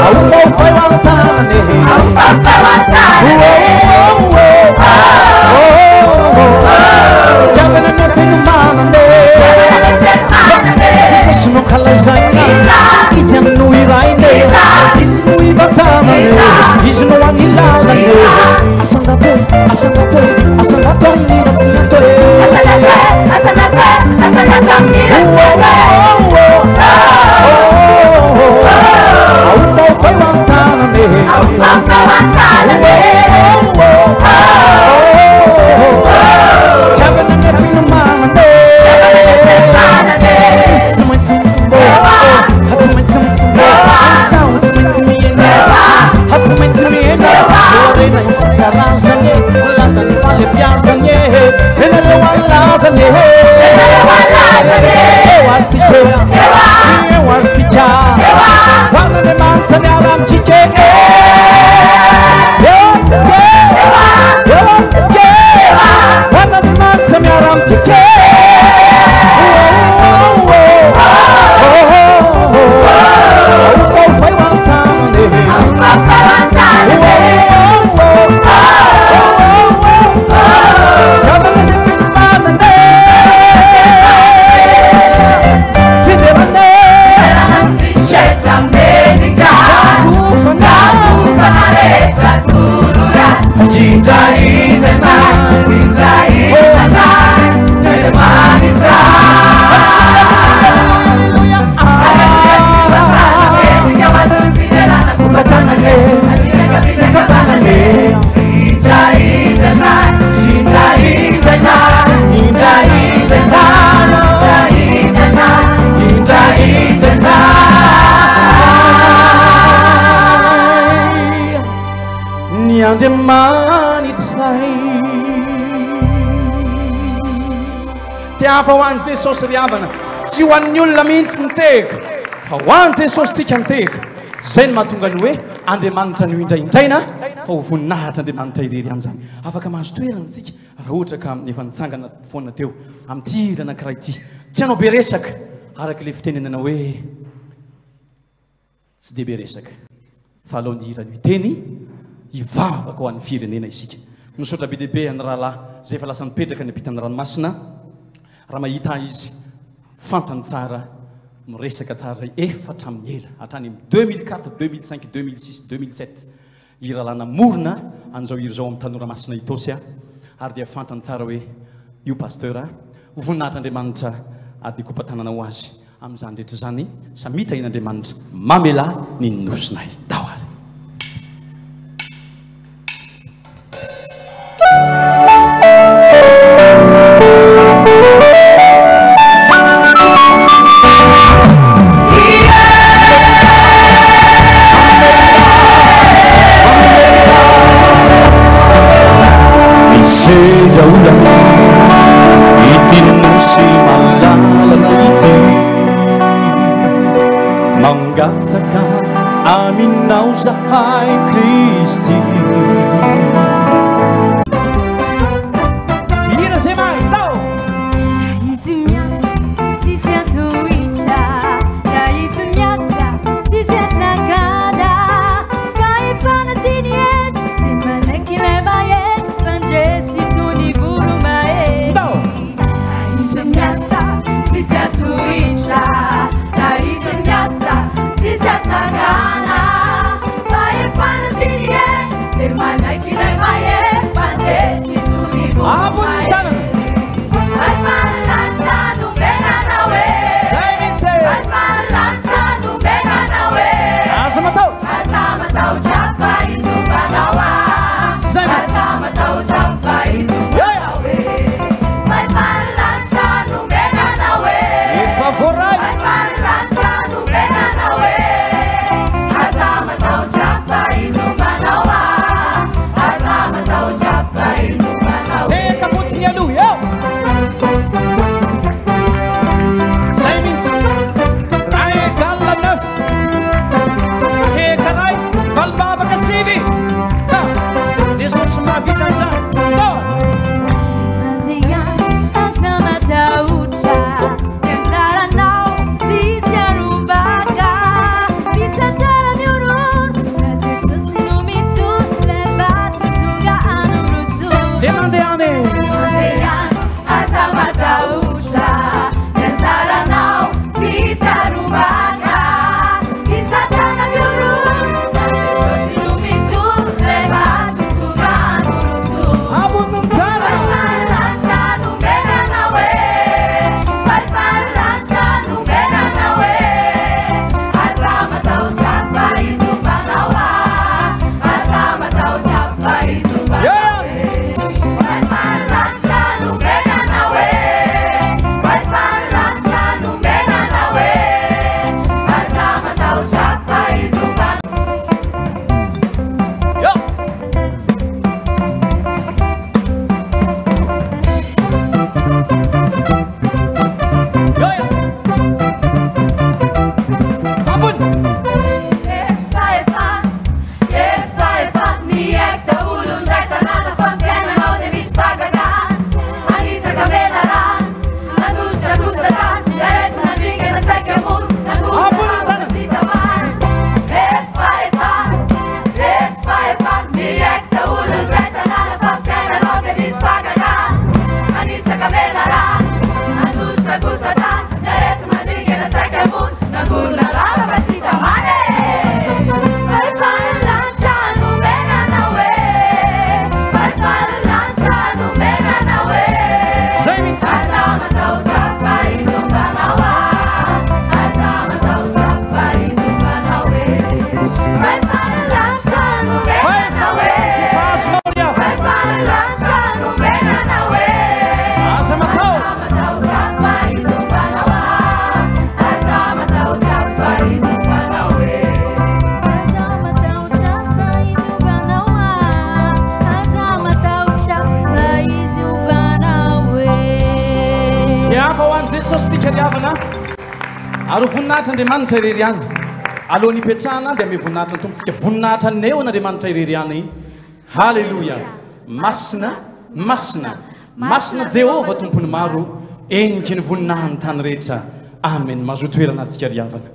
Aofaofay ho an-tanana e. Fitiavana ny fenomanana e. Jesosy no kalazaina. Iza? Izy no iraina e. Iza? Izy no ivatana e. Iza? Izy no anilalana e. Iza? Asandrato e, asandrato e, asandrato amin'ny ratsy ny ato e. Aofaofay ho an-tanana e. Fitiavana ny finomanana e. Tsy maintsy mitombo, tsy maintsy mitombo, izaho tsy maintsy mihena, tsy maintsy mihena. Voarena isan-karazany e, lazany fahalebiazany e, enareo alazany e. Eo ary sika, eo ary sika, ho an'Andriamanitra miara-mikiky e. Eo ary sika, eo ary sika, ho an'Andriamanitra miara-mikiky e. Oh, oh, oh, oh, oh. Aofaofay ho an-tanana e. Fitiavana ny finomanana e. Mitehafa ho an'i Jesosy ry havana. Tsy ho an'ny olona mihitsy ny tehaka, fa ho an'i Jesosy tika ny tehaka. Izay no mahatonga ny hoe Andriamanitra no indraindraina, fa ho voninahitr'Andriamanitra irery ihany izany. Afaka mahazo toerana isika raha ohatra ka efa nitsangana foana teo amin'ity hira anankiray ity. Tsy hanao be resaka, araka ilay fitenenana hoe. Tsy dia be resaka fa aleo ny hira no hiteny, hivavaka ho an'ny firenena isika. Misaotra be dia be an'ny rahalahy izay efa lasa nipetraka any ampitan'ny ranomasina, raha mahita ahy izy fantany tsara, miresaka tsara izay efa hatramin'ny ela, hatrany amin'ny 2004, 2005, 2006, 2007. I rahalahy namorona an'izao hira izao amin'ny Tanora Masina Itaosy aho ary dia fantany tsara hoe io Pasteur ho voninahitr'Andriamanitra ary dia kopa-tanana ho azy amin'izany rehetra izany. Samia tahian'Andriamanitra mamelà ny nosinay. Tao ary. Misedra olana ity nosy malalana ity Mangataka aminao zahay Kristy Mihira zay mahay, tao! Raha izy miasa, tsisy antohitra. Raha izy miasa, tsisy asakana. Fahefana sy ny hery, dia manaiky ilay mahery. Mpandresy toy ny voromahery. Raha izy miasa, tsisy antohitra. Raha izy miasa, tsisy asakana. Fahefana sy ny hery. havana. Ary ho voninahitra Andriamanitra irery ihany. Alohan'ny hipetrahana dia ame voninahitra ny Tompontsika. Voninahitra neo an'Andriamanitra irery ihany. Haleloia. Masina, masina, masina Jehovah Tompon'ny maro, eniky ny voninahin'ny tany rehetra. Amen. Mazoa toerana antsika ry havana.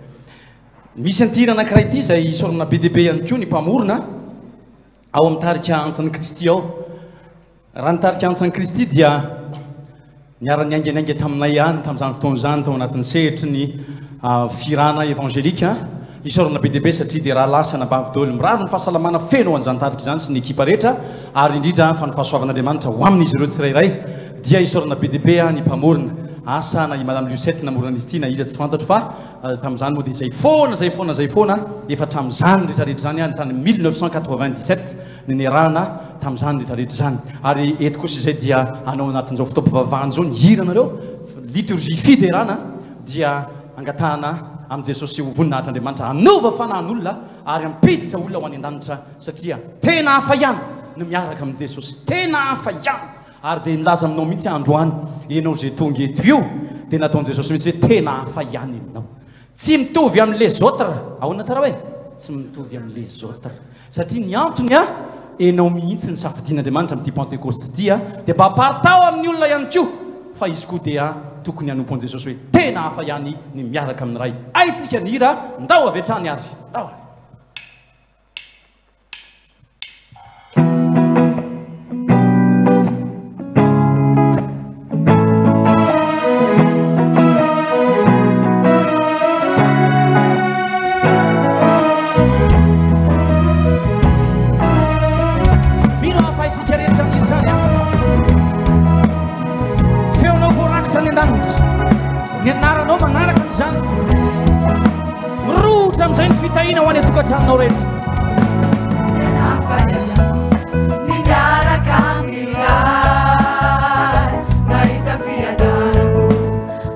Misy an'ity hira anankiray ity izay isaorana be dia be ihany koa ny mpamorona ao amin'ny tarika Antsan'i Kristy ao. Raha ny tarika Antsan'i Kristy dia niara-niainga niainga taminay ihany tamin'izany fotoana izany tao anatin'ny sehatry ny fihirana evangelika. Isaorana be dia be satria dia rahalahy sy anabavy daholo. Mirary ny fahasalamana feno ho an'izany tarika izany sy ny ekipa rehetra ary indrindra fa ny fahasoavan'Andriamanitra ho amin'izy ireo tsirairay. Dia isaorana be dia be ny mpamorona. Asa na i Madame Lucette namorona an'izy ity na iza tsy fantatro fa tamin'izany moa dia izay foana, izay foana, izay foana efa hatramin'izany rehetra rehetra izany any tany 1997 ny niarahana tamin'izany rehetra rehetra izany. Ary eto kosa izay dia hanao anatin'izao fotoam-pivavahana izao ny hiranareo, liturgie fiderana, dia angatahana amin'i Jesosy ho voninahitr'Andriamanitra hanova fanahin'olona ary hampiditra olona ho any an-danitra satria tena hafa ihany ny miaraka amin'i Jesosy, tena hafa ihany. Ary dia nilaza aminao mihitsy aho androany, ianao izay tonga eto io, dia nataon'i Jesosy mihitsy hoe tena hafa ihany ianao. Tsy mitovy amin'ny les autres. Ahoana tsara hoe? Tsy mitovy amin'ny les autres. Satria ny antony a, enao mihitsy ny safidian'Andriamanitra amin'ity Pantekosta ity a, dia mba aparitao amin'ny olona ihany koa fa izy koa dia tokony hanompo an'i Jesosy hoe tena hafa ihany ny miaraka amin'ny Ray. Haintsika ny hira, ndao avy hatrany ary. Ndao ary. Mino aho fa isika rehetra mino izany an. Feonao voarakitra any an-danitra. Ny anaranao manaraka an'izany. Mirohotra amin'izay ny fitahiana ho any an-tokantranonao rehetra. Tena faly ny miaraka amin'ny Ray. Nahita fiadanam-po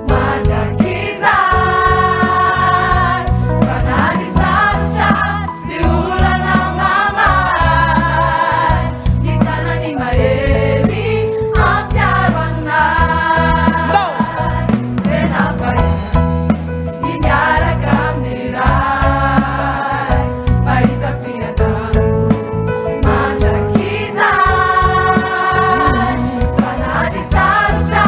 mandrakizay. Fa na ny sarotra sy olana mamay, ny tanany mahery hampiaro anay. Tena faly ny miaraka amin'ny Ray. Mahita fiadanam-po mandrakizay. Fa na ny sarotra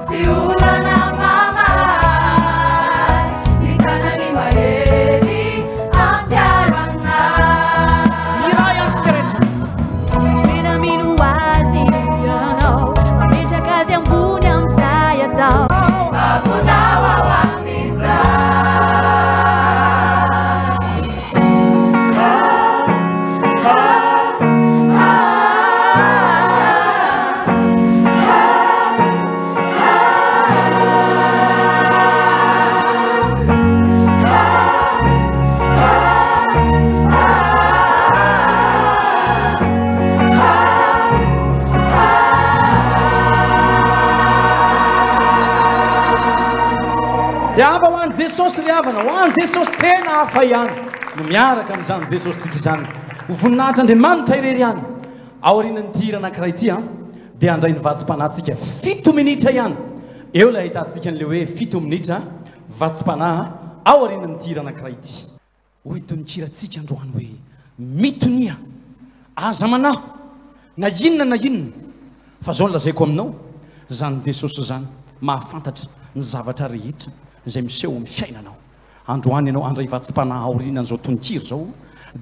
sy olana mamay, ny tanany mahery hampiaro anay. Iray antsika rehetra. Tena mino azy ianao, mametraka azy ambony amin'izay atao. Babonao ao amin'izay. Dia hafa ho an'i Jesosy ry havana, ho an'i Jesosy tena hafa ihany no miaraka amin'izany Jesosintsika izany. Ho voninahitr'Andriamanitra irery ihany. Aorianan'ity hira anankiray ity an, dia handray ny vatsim-panahintsika fito minitra ihany. Eo ilay ahitantsika an'ilay hoe fito minitra vatsim-panahy aorianan'ity hira anankiray ity. Hoy ny tononkirantsika androany hoe, Mitonia, aza manahy na inona na inona, fa izao no lazaiko aminao, izany Jesosy izany mahafantatra ny zavatra rehetra izay miseho amin'ny fiainanao. Androany ianao handray vatsim-panahy aorianan'izao tononkira izao,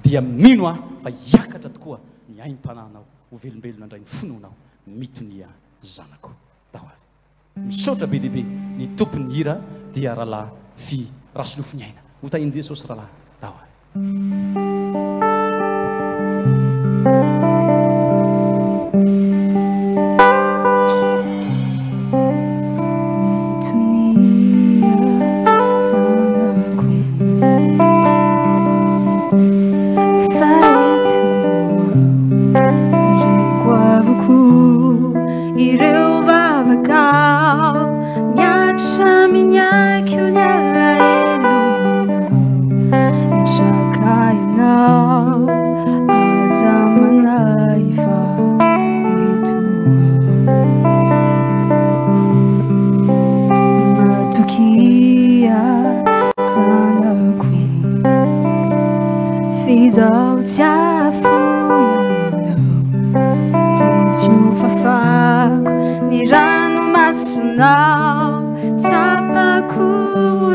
dia mino aho fa hiakatra tokoa ny aim-panahinao, ho velombelona indray ny finoanao. Mitonia zanako. Tao ary. Misaotra be dia be ny tompon'ny hira dia Rahalahy Fy Rasolofoniaina. Ho tahin'i Jesosy Rahalahy. Tao ary. Mitonia zanako fa eto andreko avokoa ireo vavakao miatra minyako ny alahelonao mitraka ianao aza manahy fa eto aho matokia. Izaho tsy hahafoy anao. Dia tsy ho fafako ny ranomasonao. Tsapako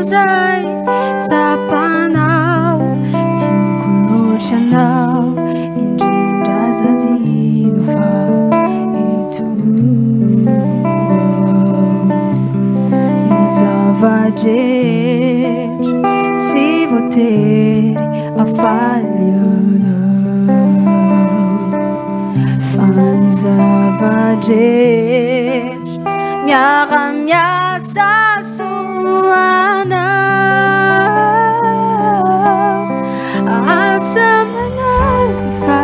izay tsapanao. Tiako loatra anao, indrindra aza adino fa eto ny zava-drehetra tsy voatery hafaly anao fa ny zava-drehetra miara-miasa soa anao aza manahy fa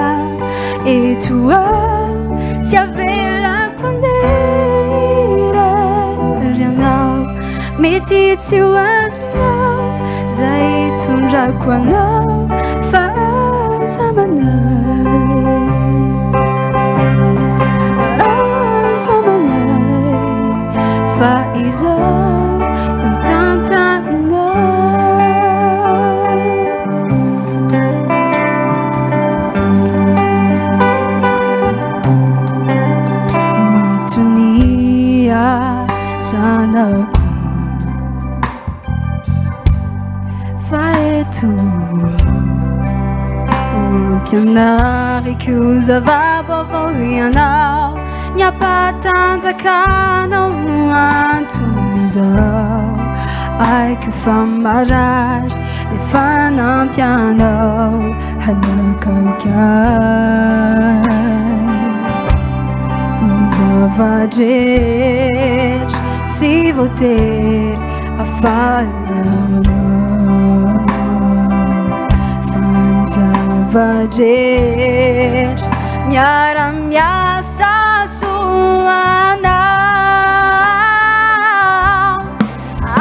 eto aho tsy avelako handeha irery ianao mety tsy ho azonao izay hitondrako anao fa aza manahy aza manahy fa izaho mitantana. Mitonia zanako fa eto ampianariko zava-baovao ianao ny hampatanjaka anao no anton'izao haiko fa marary efa nampy anao hanakaiky ahy ny zava-drehetra tsy voatery hafaly anao fa ny zava-drehetra miara-miasa soa anao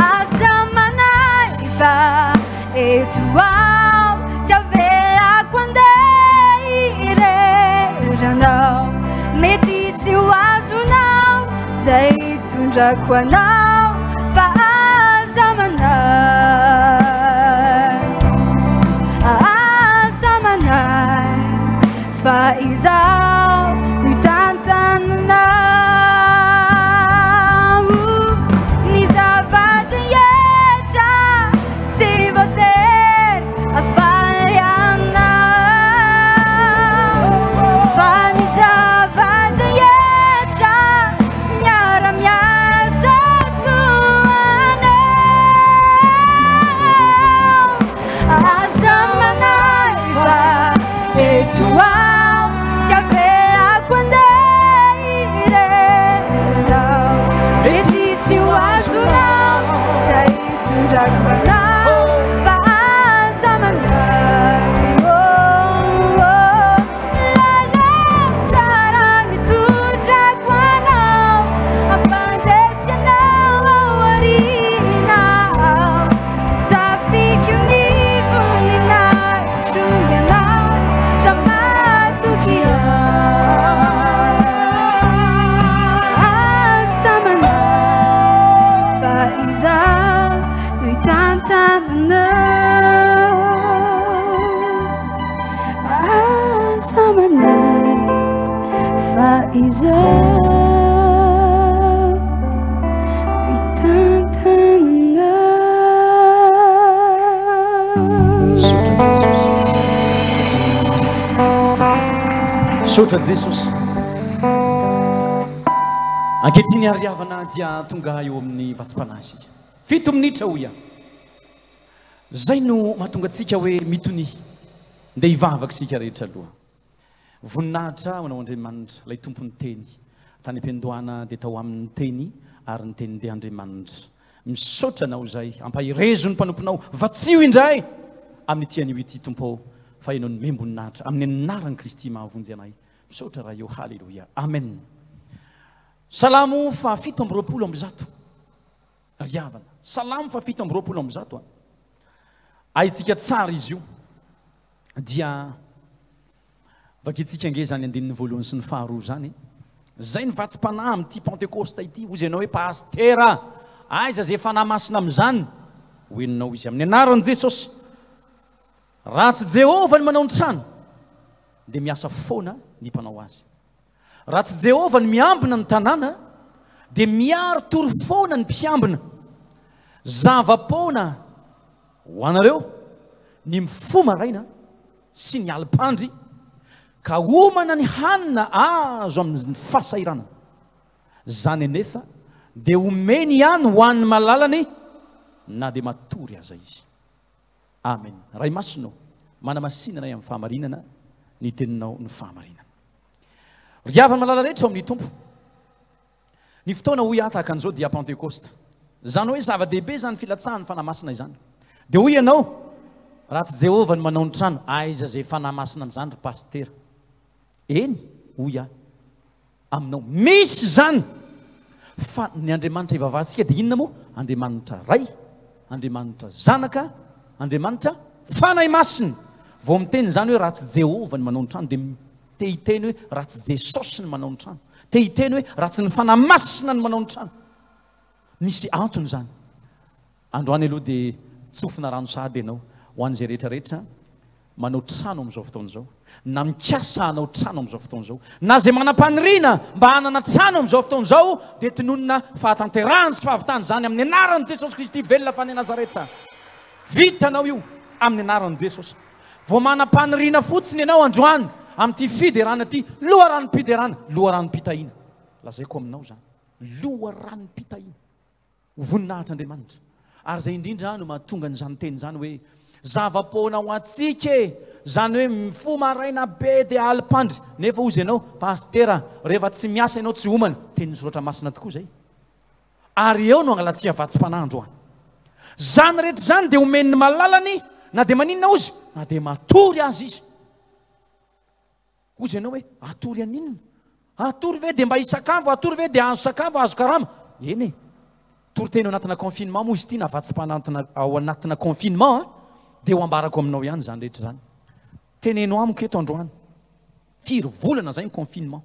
aza manahy fa eto aho tsy avelako handeha irery anao mety tsy ho azonao izay hitondrako anao fa aza manahy aza manahy fa izaho mitantananao ny zava-drehetra tsy voatery hafaly anao fa ny zava-drehetra miara-miasa soa anao aza manahy fa eto aho tsy avelako handeha irery anao mety tsy ho azonao izay hitondrako anao fa aza manahy oh, oh. Lalana tsara nitondrako anao hampandresy anao ao aoriana tafiko ny voninahitro ianao raha matoky ahy aza manahy fa izaho no hitantananao aza manahy fa izaho mitantananao. Misaotra Jesosy. Misaotra Jesosy. Ankehitriny ary havana dia tonga eo amin'ny vatsim-panahy isika. Fito minitra hoy aho. Zay no mahatonga antsika hoe mitonia. Ndeha hivavaka isika rehetra aloha. Voninahitra ho anao Andriamanitra, ilay Tompon'ny Teny. Tany am-piandohana dia tao Aminy ny Teny, ary ny Teny dia Andriamanitra. Misaotra Anao izay. Ampaherezo ny mpanomponao. Vatsio indray amin'ity anio ity, Tompo ô, fa Ianao nomem-boninahitra. Amin'ny anaran'i Kristy mahavonjy anay. Misaotra Ray ô. Haleloia. Amen. Salamo faha 127. Ry havana, Salamo faha 127 a. Haintsika tsara izy io. Dia vakintsika ange izany andininy voalohany sy ny faharoa izany. Izay ny vatsim-panahy amin'ity Pantekosta ity. Hoy ianao hoe Pasitera, aiza izay fanahy masina amin'izany? Ho henonao izy amin'ny anaran'i Jesosy. Raha tsy Jehovah no manao ny trano, dia miasa foana ny mpanao azy. Raha tsy Jehovah no miambina ny tanàna, dia miary tory foana ny mpiambina. Zava-poana ho anareo ny mifoha maraina sy ny alim-pandry, ka homana ny hanina azo amin'ny fahasahiranana. Izany anefa dia omeny ihany ho an'ny malalany na dia matory aza izy. Amen. Ray Masina ô, manamasina anay amin'ny fahamarinana, ny teninao no fahamarinana. Ry havana malala rehetra ao amin'ny Tompo, ny fotoana hoy aho tahaka an'izao dia Pantekosta. Izany hoe zava-dehibe izany filatsahan'ny Fanahy Masina izany. Dia hoy ianao, raha tsy Jehovah no manao ny trano, aiza izay Fanahy Masina amin'izany ry Pasitera? Eny, hoy aho, aminao. Misy izany! Fa ny Andriamanitra ivavahantsika dia inona moa? Andriamanitra Ray, Andriamanitra Zanaka, Andriamanitra Fanahy Masina. Vao miteny izany hoe raha tsy Jehovah no manao ny trano dia te hiteny hoe raha tsy Jesosy no manao ny trano. Te hiteny hoe raha tsy ny Fanahy Masina no manao ny trano. Misy antony izany. Androany aloha dia tsofina rano sahady ianao ho an'izay rehetra rehetra manao trano amin'izao fotoana izao, na mikasa hanao trano amin'izao fotoana izao, na izay manam-paniriana mba hanana trano amin'izao fotoana izao dia tononina fahatanterahany sy fahavitany izany amin'ny anaran'i Jesosy Kristy velona fa any Nazareta. Vitanao io amin'ny anaran'i Jesosy. Vao manam-paniriana fotsiny ianao androany amin'ity fiderana ity, loharanom-piderana, loharanom-pitahiana. Lazaiko aminao izany, loharanom-pitahiana. Ho voninahitr'Andriamanitra. Ary izay indrindra no mahatonga an'izany teny izany hoe, zava-poana ho antsika e! Izany hoe mifoha maraina be dia alim-pandry. Nefa hozy ianao, Pasitera, rehefa tsy miasa ianao tsy homana. Tenin'ny Soratra Masina tokoa izay. Ary eo no angalantsika vatsim-panahy androany. Izany rehetra izany dia omen'ny malalany na dia maninona hozy, na dia matory aza izy. Hozy ianao hoe, hatory an'inona? Hatory ve dia mba hisakafo? Hatory ve dia hahazo sakafo, hahazo karama? Eny e! Toriteny ao anatina confinement moa izy ity na vatsim-panantona ao anatina confinement an! Dia ho ambarako aminao ihany izany rehetra izany. Teneno amiko eto androany. Firy volana izay ny confinement?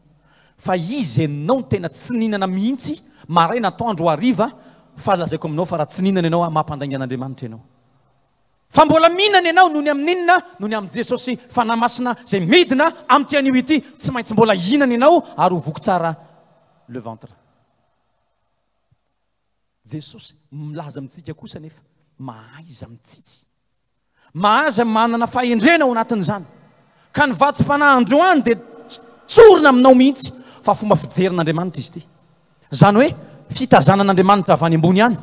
Fa iza ianao no tena tsy nihinana mihitsy, maraina, atoandro, hariva, fa lazaiko aminao fa raha tsy nihinana ianao, mampandainga an'Andriamanitra ianao. Fa mbola mihinana ianao noho ny amin'inona? Noho ny amin'i Jesosy Fanahy Masina izay midina amin'ity anio ity. Tsy maintsy mbola hihinana ianao ary ho voky tsara le ventre. Jesosy milaza amintsika kosa anefa, mahaiza mitsitsy. Mahaiza manana fahendrena ao anatin'izany. Ka ny vatsim-panahy androany dia tsorina aminao mihitsy fa fomba fijerin'Andriamanitra izy ity. Izany hoe fitazanan'Andriamanitra avy any ambony any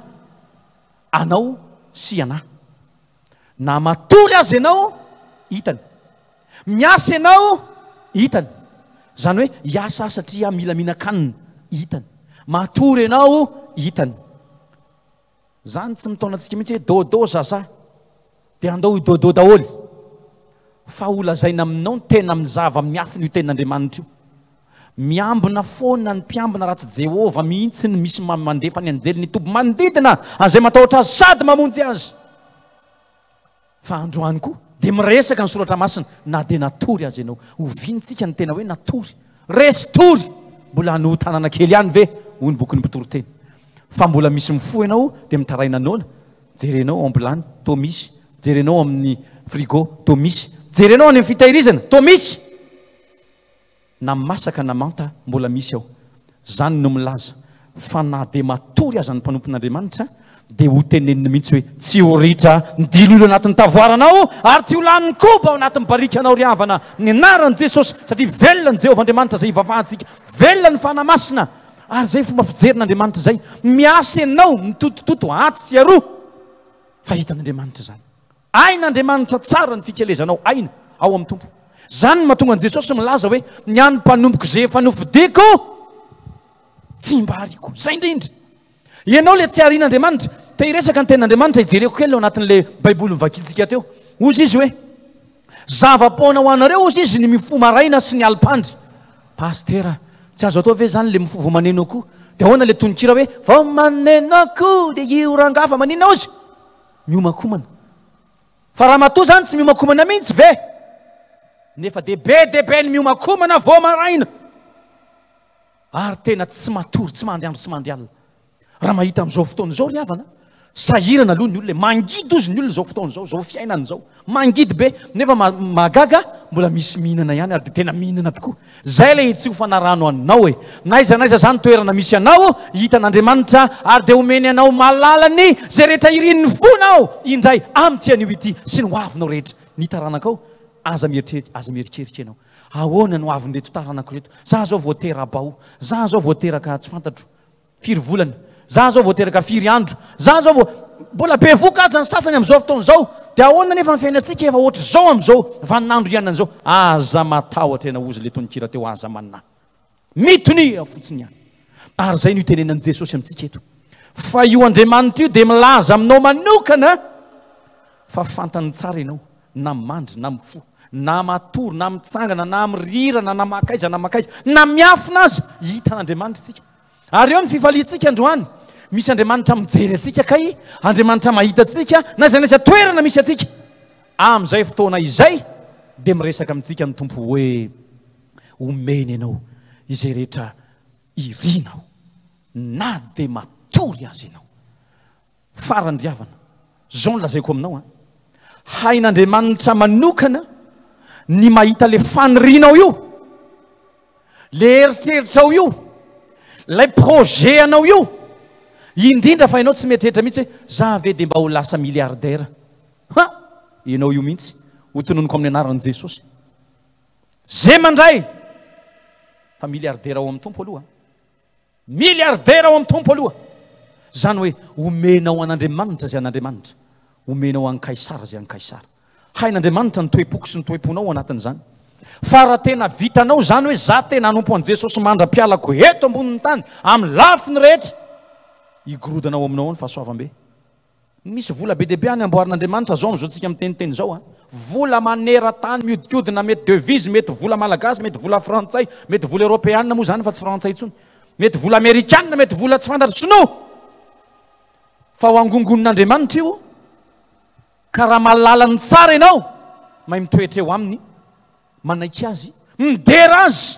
anao sy anah. Na matory aza ianao, hitany. Miasa ianao, hitany. Izany hoe hiasa aho satria mila mihinan-kanina, hitany. Matory ianao, hitany. Zany tsy mitaona antsika mihitsy hoe dodo zaza dia andao hi dodo daholo fa ho lazaina aminao ny tena amin'ny zava miafina io tenin'Andriamanitra io. Miambina foana ny mpiambina raha tsy Jehovah mihitsy no misy mandefa ny anjeliny hitoby manodidina an'izay matahotra azy sady mamonjy azy. Fa androany koa dia miresaka ny soratra masina na dia natory aza ianao. Oviana tsika ny tena hoe natory? Resy tory! Mbola hanoho tanana kely ihany ve? Hoy ny bokin'ny mpitoriteny. Fa mbola misy mifoha ianao dia mitaraina noana. Jerenao ao am-bilany, toa misy. Jerenao amin'ny frigo, toa misy. Jerenao any amin'ny fitahirizana, toa misy! Na masaka na manta mbola misy ao. Zany no milaza fa na dia matory aza ny mpanompon'Andriamanitra dia ho teneniny mihitsy hoe tsy ho ritra ny diloilo anatin'ny tavoaranao ary tsy ho lanin'ny koba ao anatin'ny barikanao ry havana ny anaran'i Jesosy satria velona ny Jehovah Andriamanitra izay ivavahantsika, velona ny Fanahy Masina ary izay fomba fijerin'Andriamanitra izay. Miasa ianao mitotototo atsy sy aroa fa hitan'Andriamanitra izany. Hain'Andriamanitra tsara ny fikelezanao aina ao amin'ny Tompo. Izany no mahatonga an'i Jesosy milaza hoe, Ny an'ny mpanompoko izay efa nofidiko, tsy mba ariako. Izay indrindra. Ianao ilay tsy arian'Andriamanitra. Te hiresaka ny tenin'Andriamanitra, hijereko kely ao anatin'ilay Baiboly novakintsika teo. Hozy izy hoe, Zava-poana ho anareo, hozy izy, ny mifoha maraina sy ny alim-pandry. Pasitera, tsy azo atao ve izany ilay mifoha vao maneno akoho? Dia ahoana ilay tononkira hoe, Vao maneno akoho dia io rangahy fa maninona hozy? Miomankomana. Fa ramatoa zany tsy miomankomana mihitsy ve? Nefa dia be dia be ny miomankomana vao maraina. Ary tena tsy matory, tsy mandry andro tsy mandry alina. Raha mahita amin'izao fotoana izao ry havana, Sahirana aloha ny olona e, mangidy ozy ny olona izao fotoana izao, izao fiainana izao. Mangidy be, nefa mahagaga mbola misy mihinana ihany ary dia tena mihinana tokoa. Izay ilay itsofana rano anao e. Na aiza na aiza izany toerana misy anao, hitan'Andriamanitra ary dia omeny anao malalany izay rehetra irin'ny fonao indray amin'ity anio ity sy ny hoavinao rehetra. Ny taranakao, aza mieritreritra, aza mierikerika ianao. Ahoana ny hoavin'ireto taranako ireto? Za izao vao tera-bao, za izao vao teraka tsy fantatro. Firy volana? Za zao vao teraka firy andro? Za zao vao mbola bevoka aza ny sasany amin'izao fotoana izao. Dia ahoana nefa ny fiainantsika efa ohatr'izao amin'izao vaninandro iainana izao? Aza matahotra ianao hozy ilay tononkira teo aza manahy. Mitonia fotsiny ihany. Ary izay no itenenan'i Jesosy amintsika eto. Fa io Andriamanitra io dia milaza aminao manokana fa fantany tsara ianao na mandry na mifoha, na matory na mitsangana na mirirana na makaiza na makaiza, na miafina aza, hitan'Andriamanitra isika. Ary eo ny fifaliantsika androany, misy Andriamanitra mijery antsika kay, Andriamanitra mahita antsika na aiza na aiza toerana misy antsika. Amin'izay fotoana izay dia miresaka amintsika ny Tompo hoe, omeny ianao izay rehetra irinao na dia matory aza ianao. Farany ry havana, zao no lazaiko aminao an, hain'Andriamanitra manokana ny mahita le fanirianao io, le eritreritrao io, lay projet anao io, indrindra fa ianao tsy mieritreritra mihitsy hoe za ve dia mba ho lasa milliardaire. Ha! Ianao io mihitsy, ho tononiko amin'ny anaran'i Jesosy. Ze mandray fa milliardaire ao amin'ny Tompo aloha. Milliardaire ao amin'ny Tompo aloha. Izany hoe omenao an'Andriamanitra izay an'Andriamanitra, omenao an'i Kaisara izay an'i Kaisara. Hain'Andriamanitra ny toe-poko sy ny toe-ponao ao anatin'izany. Fa raha tena vitanao izany hoe za tena hanompo an'i Jesosy mandra-pialako eto ambonin'ny tany amin'ny lafiny rehetra, higorodana ao aminao ao ny fahasoavam-be. Misy vola be dia be any amboarin'Andriamanitra zao amzao tsika miteniteny zao a! Vola maneran-tany miodikodina mety devise mety vola malagasy mety vola frantsay mety vola eropeana moa zany fa tsy frantsay intsony mety vola amerikana mety vola tsy fantatro sinoa fa ho angongonin'Andriamanitra io ka raha mahalala ny tsara ianao mahay mitoetra eo aminy manaiky Azy, midera Azy,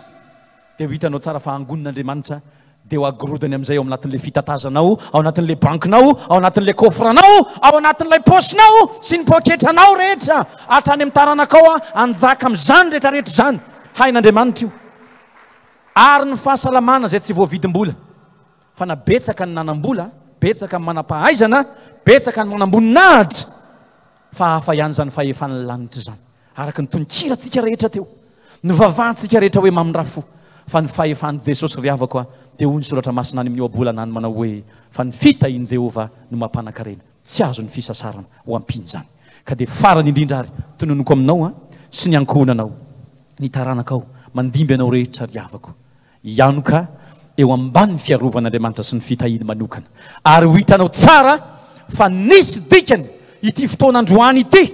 dia ho hitanao tsara fa hangonin'Andriamanitra, dia ho agorodany amin'izay ao anatin'ilay fitatazanao, ao anatin'ilay bankinao, ao anatin'ilay coffre-nao, ao anatin'ilay paosinao sy ny poketranao rehetra, hatrany amin'ny taranakao, hanjaka amin'izany rehetra rehetra izany. Hain'Andriamanitra io. Ary ny fahasalamana izay tsy voavidim-bola, fa na betsaka ny nanam-bola, betsaka ny manam-pahaizana, betsaka ny manam-boninahitra, Fa hafa ihany izany fahefan'ny lanitra izany. Araka ny tononkirantsika rehetra teo, nivavahantsika rehetra hoe mamindrà fo, fa ny fahefan'i Jesosy ry havako a, dia hoy ny Soratra Masina any amin'ny ohabolana any manao hoe, fa ny fitahian'i Jehovah no mampanan-karena, tsy azon'ny fisasarana ho ampian'izany. Ka dia farany indrindra ary, tononiko aminao a, sy ny ankohonanao, ny taranakao, mandimby anao rehetra ry havako, Hianoka eo ambanin'ny fiarovan'Andriamanitra sy ny fitahiany manokana. Ary ho hitanao tsara fa nisy dikany ity fotoana androany ity,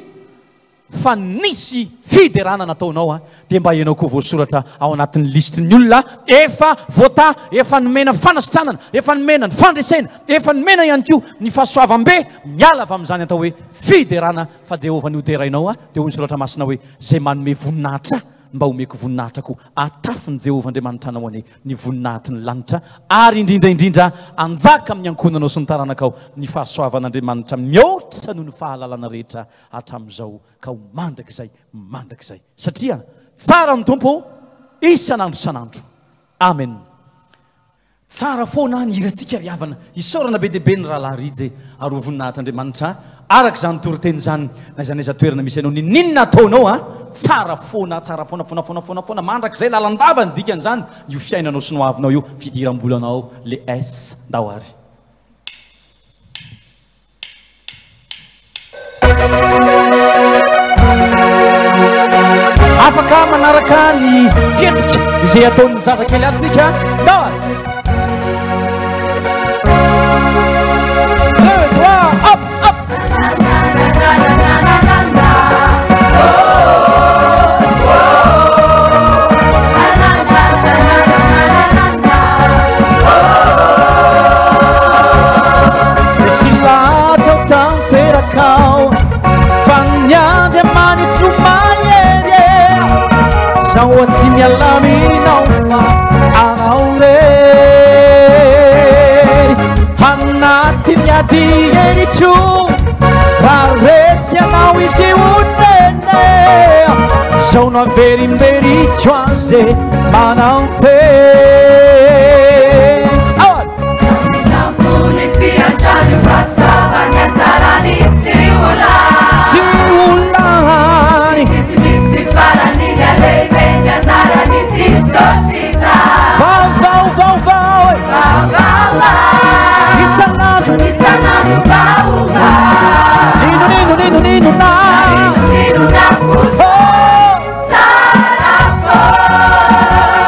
fa nisy fiderana nataonao, dia mba ianao koa voasoratra ao anatin'ny lisitry ny olona efa voatahy, efa nomena fanasitranana, efa nomena ny fandresena, efa nomena ihany koa ny fahasoavam-be miala avy amin'izany atao hoe fiderana, fa Jehovah no derainao, dia hoy ny Soratra Masina hoe, Izay manome voninahitra Ahy, mba homeko voninahitra koa. Atafin'i Jehovah Andriamanitra anao anie ny voninahitry ny lanitra, ary indrindra indrindra hanjaka amin'ny ankohonanao sy ny taranakao ny fahasoavan'Andriamanitra mihoatra noho ny fahalalana rehetra hatramin'izao ka ho mandrakizay mandrakizay. Satria tsara ny Tompo isan'andro isan'andro. Amen. Tsara foana ny hirantsika ry havana. Isaorana be dia be ny rahalahy Rija e! Ary ho voninahitr'Andriamanitra araka izany toriteny izany na aiza na aiza toerana misy anao ninoninona ataonao a! Tsara foana, tsara foana foana foana foana foana mandrakizay lalandava ny dikan'izany io fiainanao sy ny hoavinao io fidiram-bolanao le S ndao ary. Afaka manaraka ny fihetsika izay ataon'ny zazakely ato tsika. Ndao ary. Deux, trois, hop, hop. Resy lahatra ho tanterakao fa ny Andriamanitro mahery e. Zaho tsy miala aminao fa anao re. Ady eriko Raha resy ianao izy honene Zao no averimberiko azy manantena. Ny fiantrany fahasoavany anjarany tsy ho lany. Tsy ho lany. Tsisy misy farany ny alehibe ny anarany Jesosy izany. Vaovao vaovao e. Vaovao. Isan'andro. Isan'andro vaovao. Nino nino nino nino na. Nino na Oh. Tsara foana.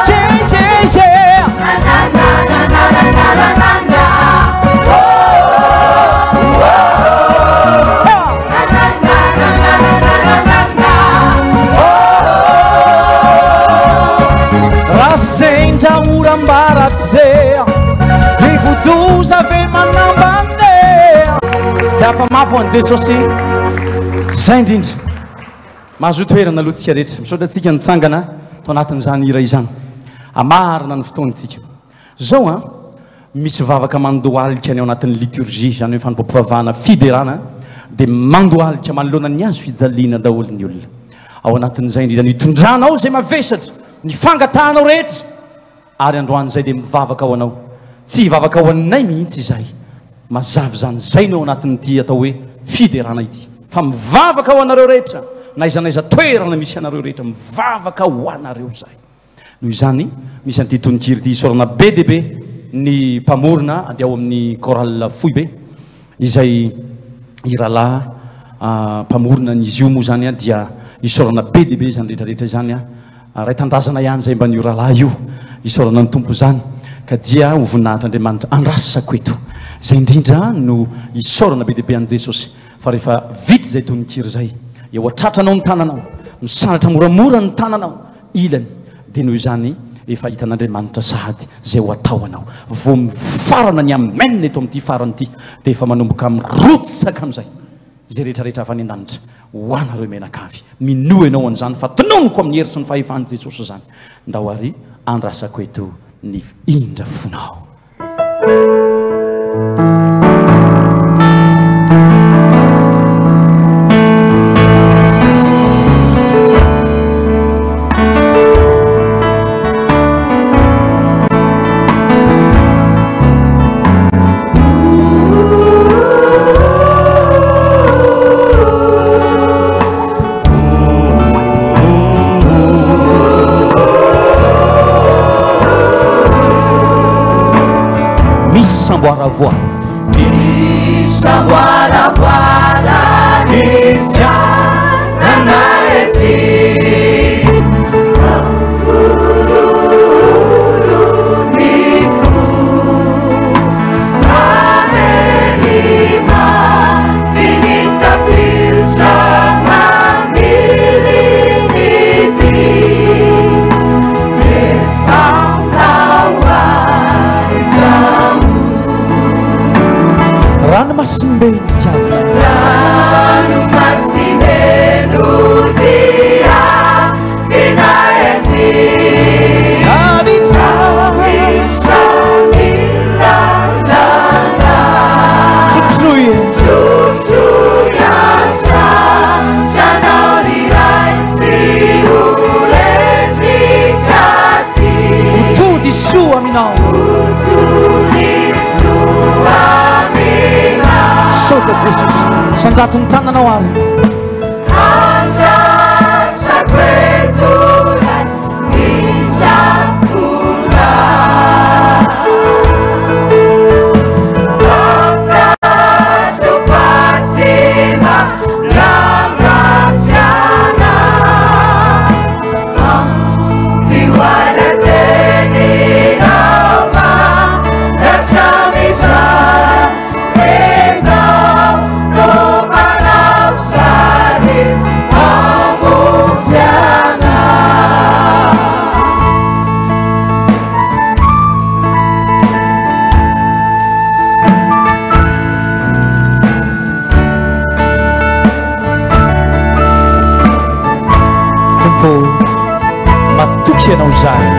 Je je je. Na na na na na na na na na. Oh, oh, oh. Na na na na na na na na na. Raha sendra oram-baratse Rivodoza ve manambane Dia afa mafy ho an'i Jesosy Zay indrindra Mahazoa toerana aloha tsika rehetra Misaotra antsika nitsangana tao anatin'izany hira izany Amarina ny fotoantsika Zao an Misy vavaka mandohalika ny ao anatin'ny liturgie izany hoe fanompoam-pivavahana fiderana dia mandohalika manoloana ny hazo fijaliana daholo ny olona. Ao anatin'izay indrindra no itondranao izay mavesatra, ny fangatahanao rehetra. Ary androany izay dia mivavaka ho anao. Tsy hivavaka ho anay mihitsy izahay. Mazava izany, izay no ao anatin'ity atao hoe fiderana ity. Fa mivavaka ho anareo rehetra, n'aiza n'aiza toerana misy anareo rehetra, mivavaka ho anareo izahay. Noho izany, misy an'ity tononkira ity isaorana be dia be ny mpamorona dia ao amin'ny chorale foibe izay i rahalahy mpamorona an'izy io moa izany dia isaorana be dia be izany rehetra rehetra izany. Ray tanindrazana ihany izay mba an'io rahalahy io. Isaorana ny Tompo izany ka dia ho voninahitr'Andriamanitra andrasako eto. Izay indrindra no isaorana be dia be an'i Jesosy fa rehefa vita izay tononkira izay, eo an-tratranao ny tananao, misandratra moramora ny tananao, ilany, dia noho izany efa hitan'Andriamanitra sahady izay ho atao anao. Vao mifarana ny amen eto amin'ity farany ity dia efa manomboka mirotsaka amin'izay izay rehetra rehetra avy any an-danitra ho anareo mianakavy. Minoa ianao an'izany fa tononiko amin'ny hery sy ny fahefan'i Jesosy izany. Ndao ary andrasako eto ny indra fonao. Misy samboaravoara. Misy samboaravoara ny fiainana ety. Mampihorohoro ny fo. Mamely mafy ny tafiotra mamily ny dia. Nefa mba izaho. Ranomasimbe no tiavina. Ranomasimbe no tiavina ety. Avitra. Avitra ny lalana. Trotroy. Trotroy an-tratranao ry Ray tsy ho rendrika aty. Ho tody soa aminao. Ho tody soa aminao. Saotra Jesosy. Sandrato ny tananao ary. Andrasako eto ilay indra-fona. Fantatro fa tsy mba nangatsiana. Ampio ilay teninao mandra-tramizao. Izaho no manao sady mamonjy anao. Tompo, matoky Anao izahay.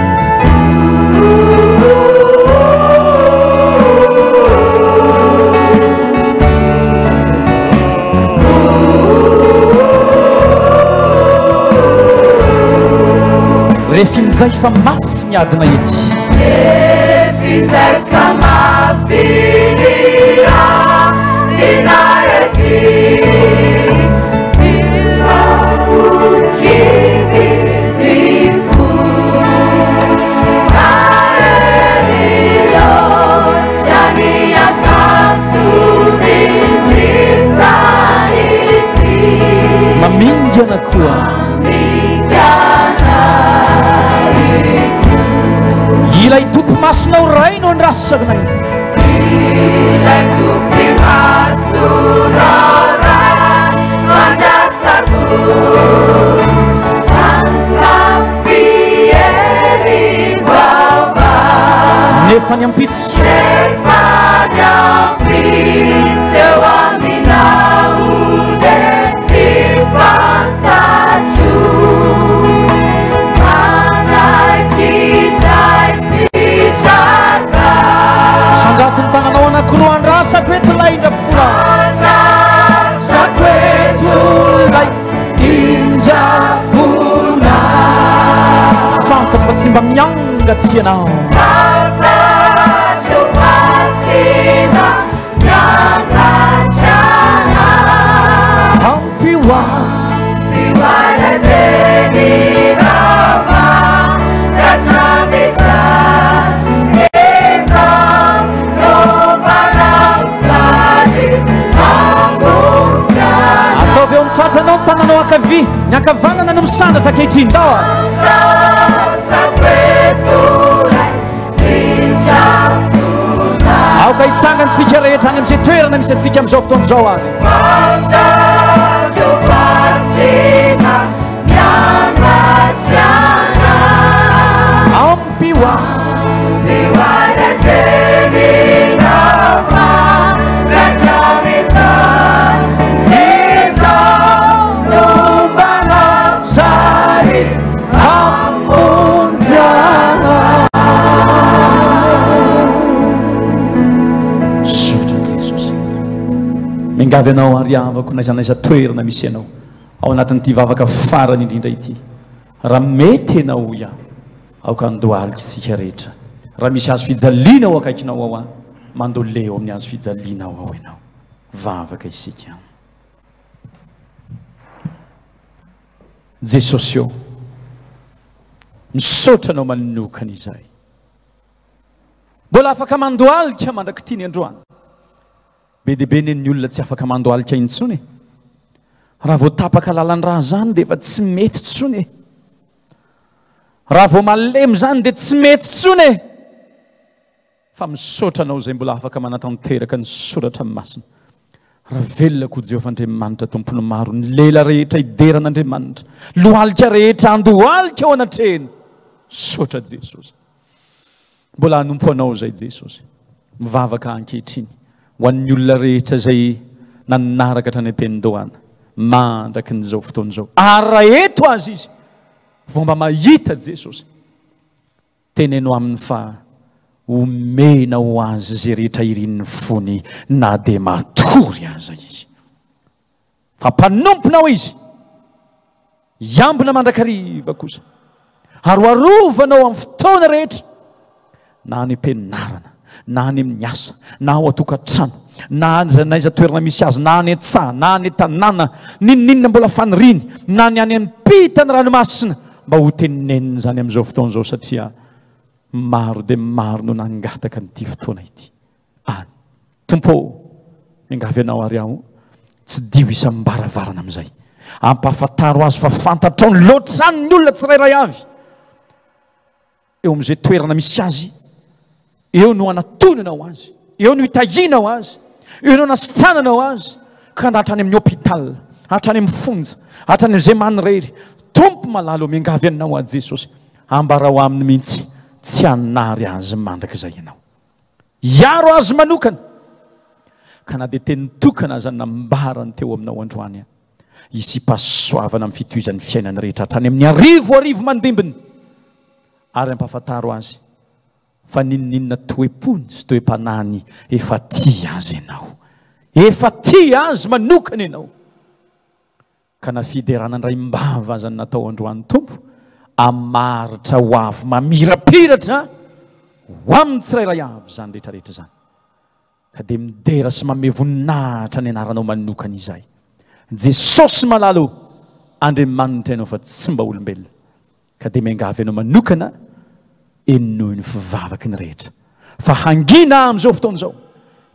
Ref injay fa mafy ny adina ety. Ref injay fa mafy ny adina ety. Mila ho kivy ny fo. Mahery loatra ny ankason'ny tsy tany ity. Mamingana koa. Ilay Tompo masinao Ray no andrasanay. Ilay Tompo masinao Ray no andrasako. Hankafy hery vaovao. Nefa ny ampitso. Nefa ny ampitso eo aminao dia tsy fantatro. Manaiky izay sitraka. Sandrato ny tananao anankiroa andrasako eto ilay indrafona. Andrasako eto ilay indrafona. Fantatro fa tsy mba miangatra ianao. Fantatro fa tsy mba miangatra anao. Ampio ahy. Ampio ahy ilay teny rava hatramin'izay. Izaho no mpanao sady hamonjy anao. Ataovy eo amin'ny tratranao ny tananao ankavia, ny ankavanana no misandratra ankehitriny. Ndao ary. Andrasako eto ilay indrafona. Aoka hitsangana isika rehetra any amin'izay toerana misy antsika amin'izao fotoana izao ary. Fantatro fa tsy mba miangatra anao. Ampio ahy. Ampio ahy ilay teny rava hatramin'izay. Izaho no mba sary hamonjy anao. Misaotra Jesosy. Miangavy anao ary havako n'aiza n'aiza toerana misy anao ao anatin'ity vavaka farany indrindra ity. Raha mety ianao hoy aho, aoka handohalika isika rehetra. Raha misy hazo fijaliana ao akaikinao ao an, mandole eo amin'ny hazo fijaliana ao ianao. Vavaka isika. Jesosy ô, misaotra Anao manokana izahay. Mbola afaka mandohalika mandrak'ity ny androany. Be dia be anie ny olona tsy afaka mandohalika intsony e. Raha vao tapaka lalan-drà izany dia efa tsy mety intsony e. Raha vao malemy izany dia tsy mety intsony e. Fa misaotra Anao izay mbola afaka manatanteraka ny soratra masina. Raha velona koa Jehovah Andriamanitra Tompon'ny maro, ny lela rehetra hidera an'Andriamanitra, lohalika rehetra handohalika eo anatrehiny. Misaotra Jesosy. Mbola hanompo Anao izay Jesosy. Mivavaka ankehitriny ho an'ny olona rehetra izay nanaraka hatrany am-piandohana mandraky ny izao fotoana izao. Ary raha eto aza izy vao mba mahita Jesosy. Teneno aminy fa omena ho azy izay rehetra irin'ny fony na dia matory aza izy. Fa mpanomponao izy, hiambina mandrakariva kosa, ary ho arovanao amin'ny fotoana rehetra, na any am-pianarana, na any amin'ny asa, na ao an-tokantrano, na aiza na aiza toerana misy azy, na any an-tsaha, na any an-tanàna, n'inon'inona mbola faniriany, na ny any am-pitan'ny ranomasina, mba ho tenenina izany amin'izao fotoana izao satria maro dia maro no nangataka an'ity fotoana ity. Any. Tompo ô, miangavy Anao ary aho, tsidiho isam-baravarana amin'izay. Ampahafantaro azy fa fantatrao ny loatran'ny olona tsirairay avy. Eo amin'izay toerana misy azy, eo no anatonanao azy, eo no itahianao azy, eo no anasitrananao azy, ka na hatrany amin'ny hôpital, hatrany amin'ny fonja, hatrany amin'izay manirery. Tompo malala ô, miangavy Anao aho Jesosy, ambarao aminy mihitsy, tsy hanary azy mandrakizay Ianao. Hiaro azy manokana, ka na dia teny tokana aza nambarany teo aminao androany, Hisiam-pahasoavana amin'ny fitohizan'ny fiainany rehetra hatrany amin'ny arivo arivo mandimbiny, ary ampahafantaro azy fa n'inon'inona toe-pony sy toe-panahiny efa tia azy ianao. Efa tia azy manokana ianao. Ka na fiderana an-draim-bava aza no natao androany Tompo, Hamaritra ho avy mamirapiratra ho amin'ny tsirairay avy izany rehetra rehetra izany. Ka dia midera sy manome voninahitra ny anaranao manokana izahay. Jesosy malala o! Andriamanitra ianao fa tsy mba olombelona. Ka dia miangavy anao manokana henoy ny fivavaky ny rehetra. Fa hangina aho amin'izao fotoana izao.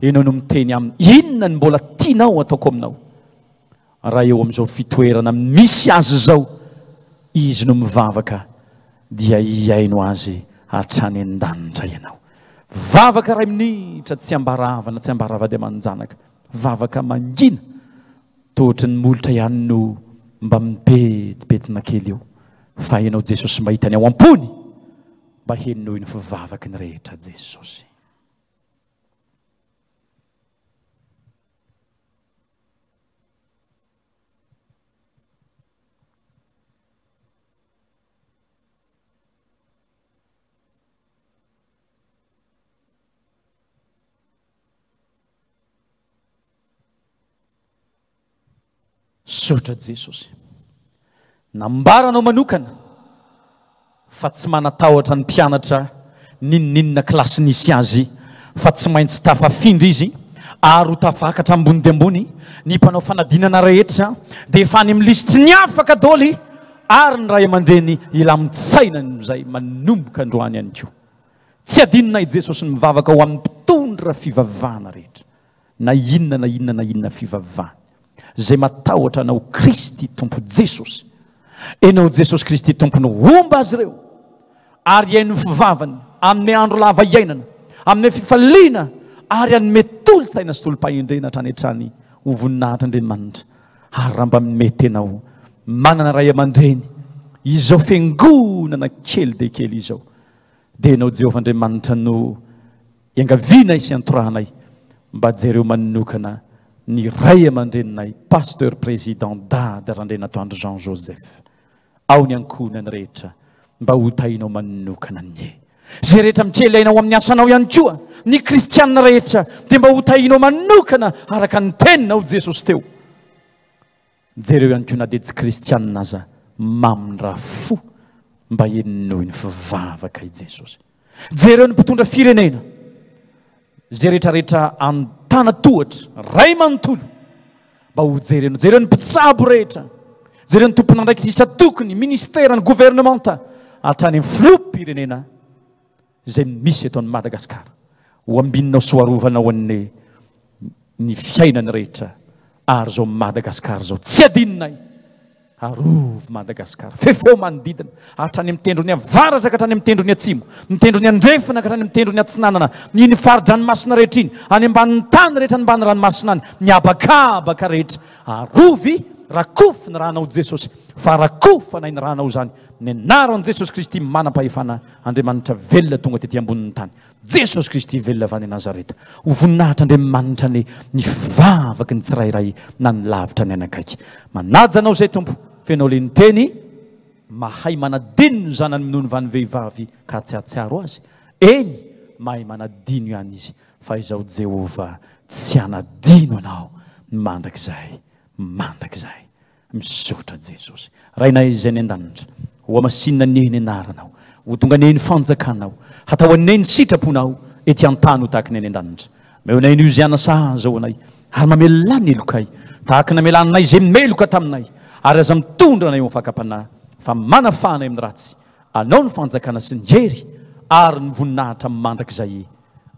Ianao no miteny aminy inona no mbola tianao ataoko aminao. Raha eo amin'izao fitoerana misy azy izao izy no mivavaka dia hihaino azy hatrany an-danitra ianao. Vavaka iray minitra tsy ambara havana tsy ambara vady aman-janaka. Vavaka mangina toa ohatry ny molotra ihany no mba mipetipetina kely eo fa ianao Jesosy mahita ny ao am-pony mba henoy ny fivavaky ny rehetra Jesosy. Misaotra Jesosy. Nambaranao manokana fa tsy manatahotra ny mpianatra n'inon'inona kilasy nisy azy fa tsy maintsy tafafindra izy ary ho tafakatra ambony dia ambony, ny mpanao fanadinana rehetra dia efa any amin'ny lisitry ny afaka daholo ary ny ray aman-dreny hilamin-tsaina amin'izay manomboka androany ihany koa. Tsy adinonay Jesosy ny mivavaka ho amin'ny mpitondra fivavahana rehetra na inona na inona na inona fivavahana izay matahotra anao Kristy Tompo Jesosy. Enao Jesosy Kristy Tompo no homba azy ireo ary hihaino ny fivavany, hanome andro lava hiainana, hanome fifaliana ary hanome tolo-tsaina sy tolo-pahendrena hatrany hatrany ho voninahitr'Andriamanitra. Ary raha mba mety ianao manana ray aman-dreny izao fiangonana kely dia kely izao, dia ianao Jehovah Andriamanitra no Iangavianay sy antorahanay mba jereo manokana ny ray aman-dreninay Pasteur Président Dada Randrianatoandro Jean Joseph ao ny ankohonany rehetra mba ho tahinao manokana anie. Izay rehetra mikely aina ao amin'ny asanao ihany koa ny kristianina rehetra dia mba ho tahinao manokana araka ny teninao Jesosy teo. Jereo ihany koa na dia tsy kristianina aza mamindra fo mba henoy ny fivavaka i Jesosy. Jereo ny mpitondra firenena izay rehetrarehetra antanatohatra ray manontolo mba ho jereno. Jereo ny mpitsabo rehetra, jereo ny tompon'andraikitra isan-tokony, ministera, ny governemanta hatrany amin'ny filoham-pirenena izay misy eto an'i Madagasikara. Ho ambininao sy ho arovanao anie ny fiainany rehetra ary izao Madagasikara izao tsy adinonay. Arovy Madagasikara. Fefeo manodidina hatrany amin'ny tendrony avaratra ka hatrany amin'ny tendrony atsimo, ny tendrony andrefana ka hatrany amin'ny tendrony atsinanana, iny fari-dranomasina rehetra iny, any ambanin'ny tany rehetra any ambany ranomasina any, ny habakabaka rehetra. Arovy, rakofy ny ranao Jesosy, fa rakofanay ny ranao izany. Ny anaran'i Jesosy Kristy manam-pahefana Andriamanitra velona tonga tety ambonin'ny tany. Jesosy Kristy velona avy any Nazareta. Ho voninahitra Andriamanitra anie ny fivavaky ny tsirairay na ny lavitra ny any akaiky. Manaja anao izay Tompo fa ianao le niteny mahay manadino ny zanany minono vany vehivavy ka tsy hahatsiaro azy. Eny mahay manadino ihany izy fa izaho Jehovah tsy hanadino anao mandrakizay mandrakizay. Misaotra Jesosy. Rainay izay any an-danitra, hohamasinina anie ny anaranao, ho tonga anie ny fanjakanao, hatao anie ny sitraponao ety an-tany ho tahaka ny any an-danitra. Omeo anay anio izay anasaha ho anay, ary mamelà ny helokay, tahaka ny namelanay izay meloka taminay, ary aza mitondra anay ho amin'ny fakam-panahy, fa manafaha anay amin'ny ratsy. Anao ny fanjakana sy ny hery ary ny voninahitra mandrakizay.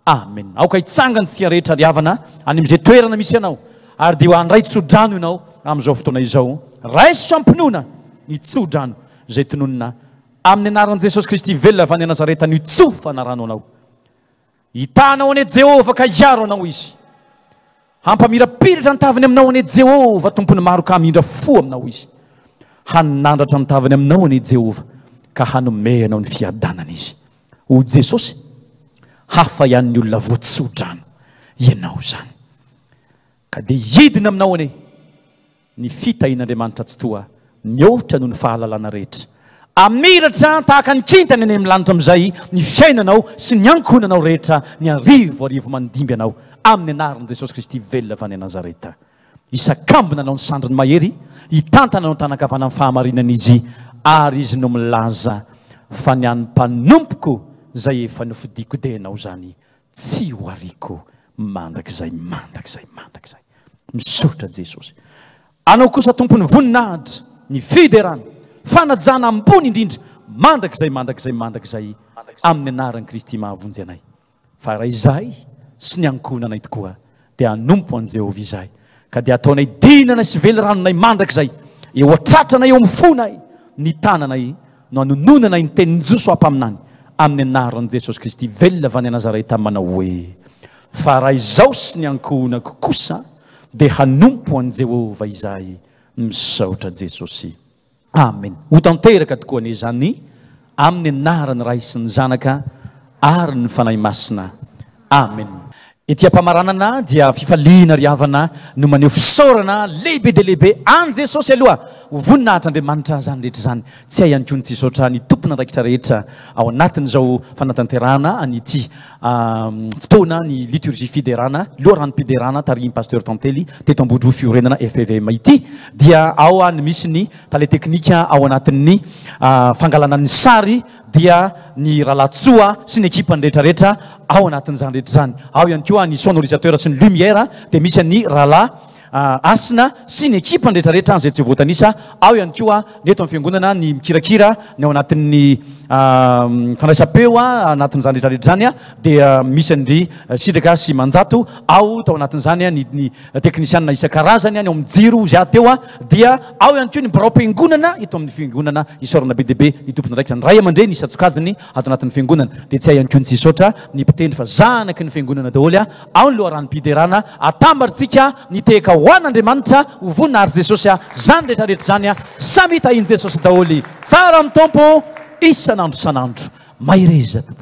Amen. Aoka hitsangana isika rehetra ry havana any amin'izay toerana misy anao ary dia handray tsodrano ianao amin'izao fotoana izao. Raiso am-pinoana ny tsodrano izay tononina amin'ny anaran'i Jesosy Kristy velona avy any Nazareta ny tsofana rano anao. Hitaha anao anie Jehovah ka hiaro anao Izy. Hampamirapiratra ny tavany aminao anie Jehovah Tompon'ny maro ka hamindra fo aminao Izy. Hanandratra ny tavany aminao anie Jehovah ka hanome anao ny fiadanana Izy. O Jesosy, hafa ihany ny olona voatsodrano Ianao izany. Ka dia hidina aminao anie ny fitahian'Andriamanitra Tsitoha mihoatra noho ny fahalalana rehetra. Hamiratra tahaka ny kintana eny amin'ny lanitra amin'izay ny fiainanao sy ny ankohonanao rehetra, ny arivo arivo mandimby anao, amin'ny anaran'i Jesosy Kristy velona avy any Nazareta. Hisakambina anao ny sandriny mahery, hitantana anao an-tanan-kavanan'ny fahamarinana Izy. Ary Izy no milaza fa ny an'ny mpanompoko izay efa nofidiko dia ianao izany tsy ho ariako mandrakizay mandrakizay mandrakizay. Misaotra Jesosy. Anao kosa Tompon'ny voninahitra, ny fiderana, fanajana ambony indrindra mandrakizay mandrakizay mandrakizay amin'ny anaran'i Kristy mahavonjy anay. Fa raha izahay sy ny ankohonanay tokoa dia hanompo an'i Jehovah izahay, ka dia hataonay dinana sy veliranonay mandrakizay eo an-tratranay eo amin'ny fonay ny tananay no hanononanay ny tenin'i Josoa mpaminany amin'ny anaran'i Jesosy Kristy velona avy any Nazareta manao hoe, Fa raha izaho sy ny ankohonako kosa dia hanompo an'i Jehovah izahay. Misaotra Jesosy. Amen. Ho tanteraka tokoa anie izany amin'ny anaran'ny Ray sy ny Zanaka ary ny Fanahy Masina. Amen. Ety am-pamaranana dia fifaliana ry havana no maneho fisaorana lehibe dia lehibe an'i Jesosy aloha ho voninahitr'Andriamanitra izany rehetra izany. Tsy hay ihany koa ny tsy hisaotra ny tompon'andraikitra rehetra ao anatin'izao fanatanterahana an'ity fotoana ny liturgie fiderana, loharanom-piderana tarihin'i Pasteur Tantely teto Ambodroa Fiorenana FPVM ity dia ao ny misy ny tale teknika ao anatin'ny fangalana ny sary dia ny Rahalahy sy ny ekipany rehetra rehetra ao anatin'izany rehetra izany. Ao ihany koa ny sonorisateur sy ny lumière dia misy an'ny Rahalahy Hasina sy ny ekipany rehetra rehetra izay tsy voatanisa, ao ihany koa ny eto amin'ny fiangonana ny mikirakira ny ao anatin'ny fandraisam-peo anatin'izany rehetra rehetra izany dia misy an-dry Sitraka sy Manjato ao tao anatin'izany ny ny teknisianina isan-karazany ny ao amin'ny jiro izay aho teo dia ao ihany koa ny biraom-piangonana eto amin'ny fiangonana isaorana be dia be ny tompon'andraikitra ny ray aman-dreny isan-tsokajiny ato anatin'ny fiangonana dia tsy hay ihany koa ny tsy hisaotra ny mpitendry fa zanaky ny fiangonana daholo Ao ny loharanom-piderana, atambarintsika ny tehaka ho an'Andriamanitra, ho vonona ary Jesosy a, zany rehetra rehetra zany a, samy tahin'i Jesosy daholo, tsara ny Tompo isan'andro isan'andro, mahereza tompoko.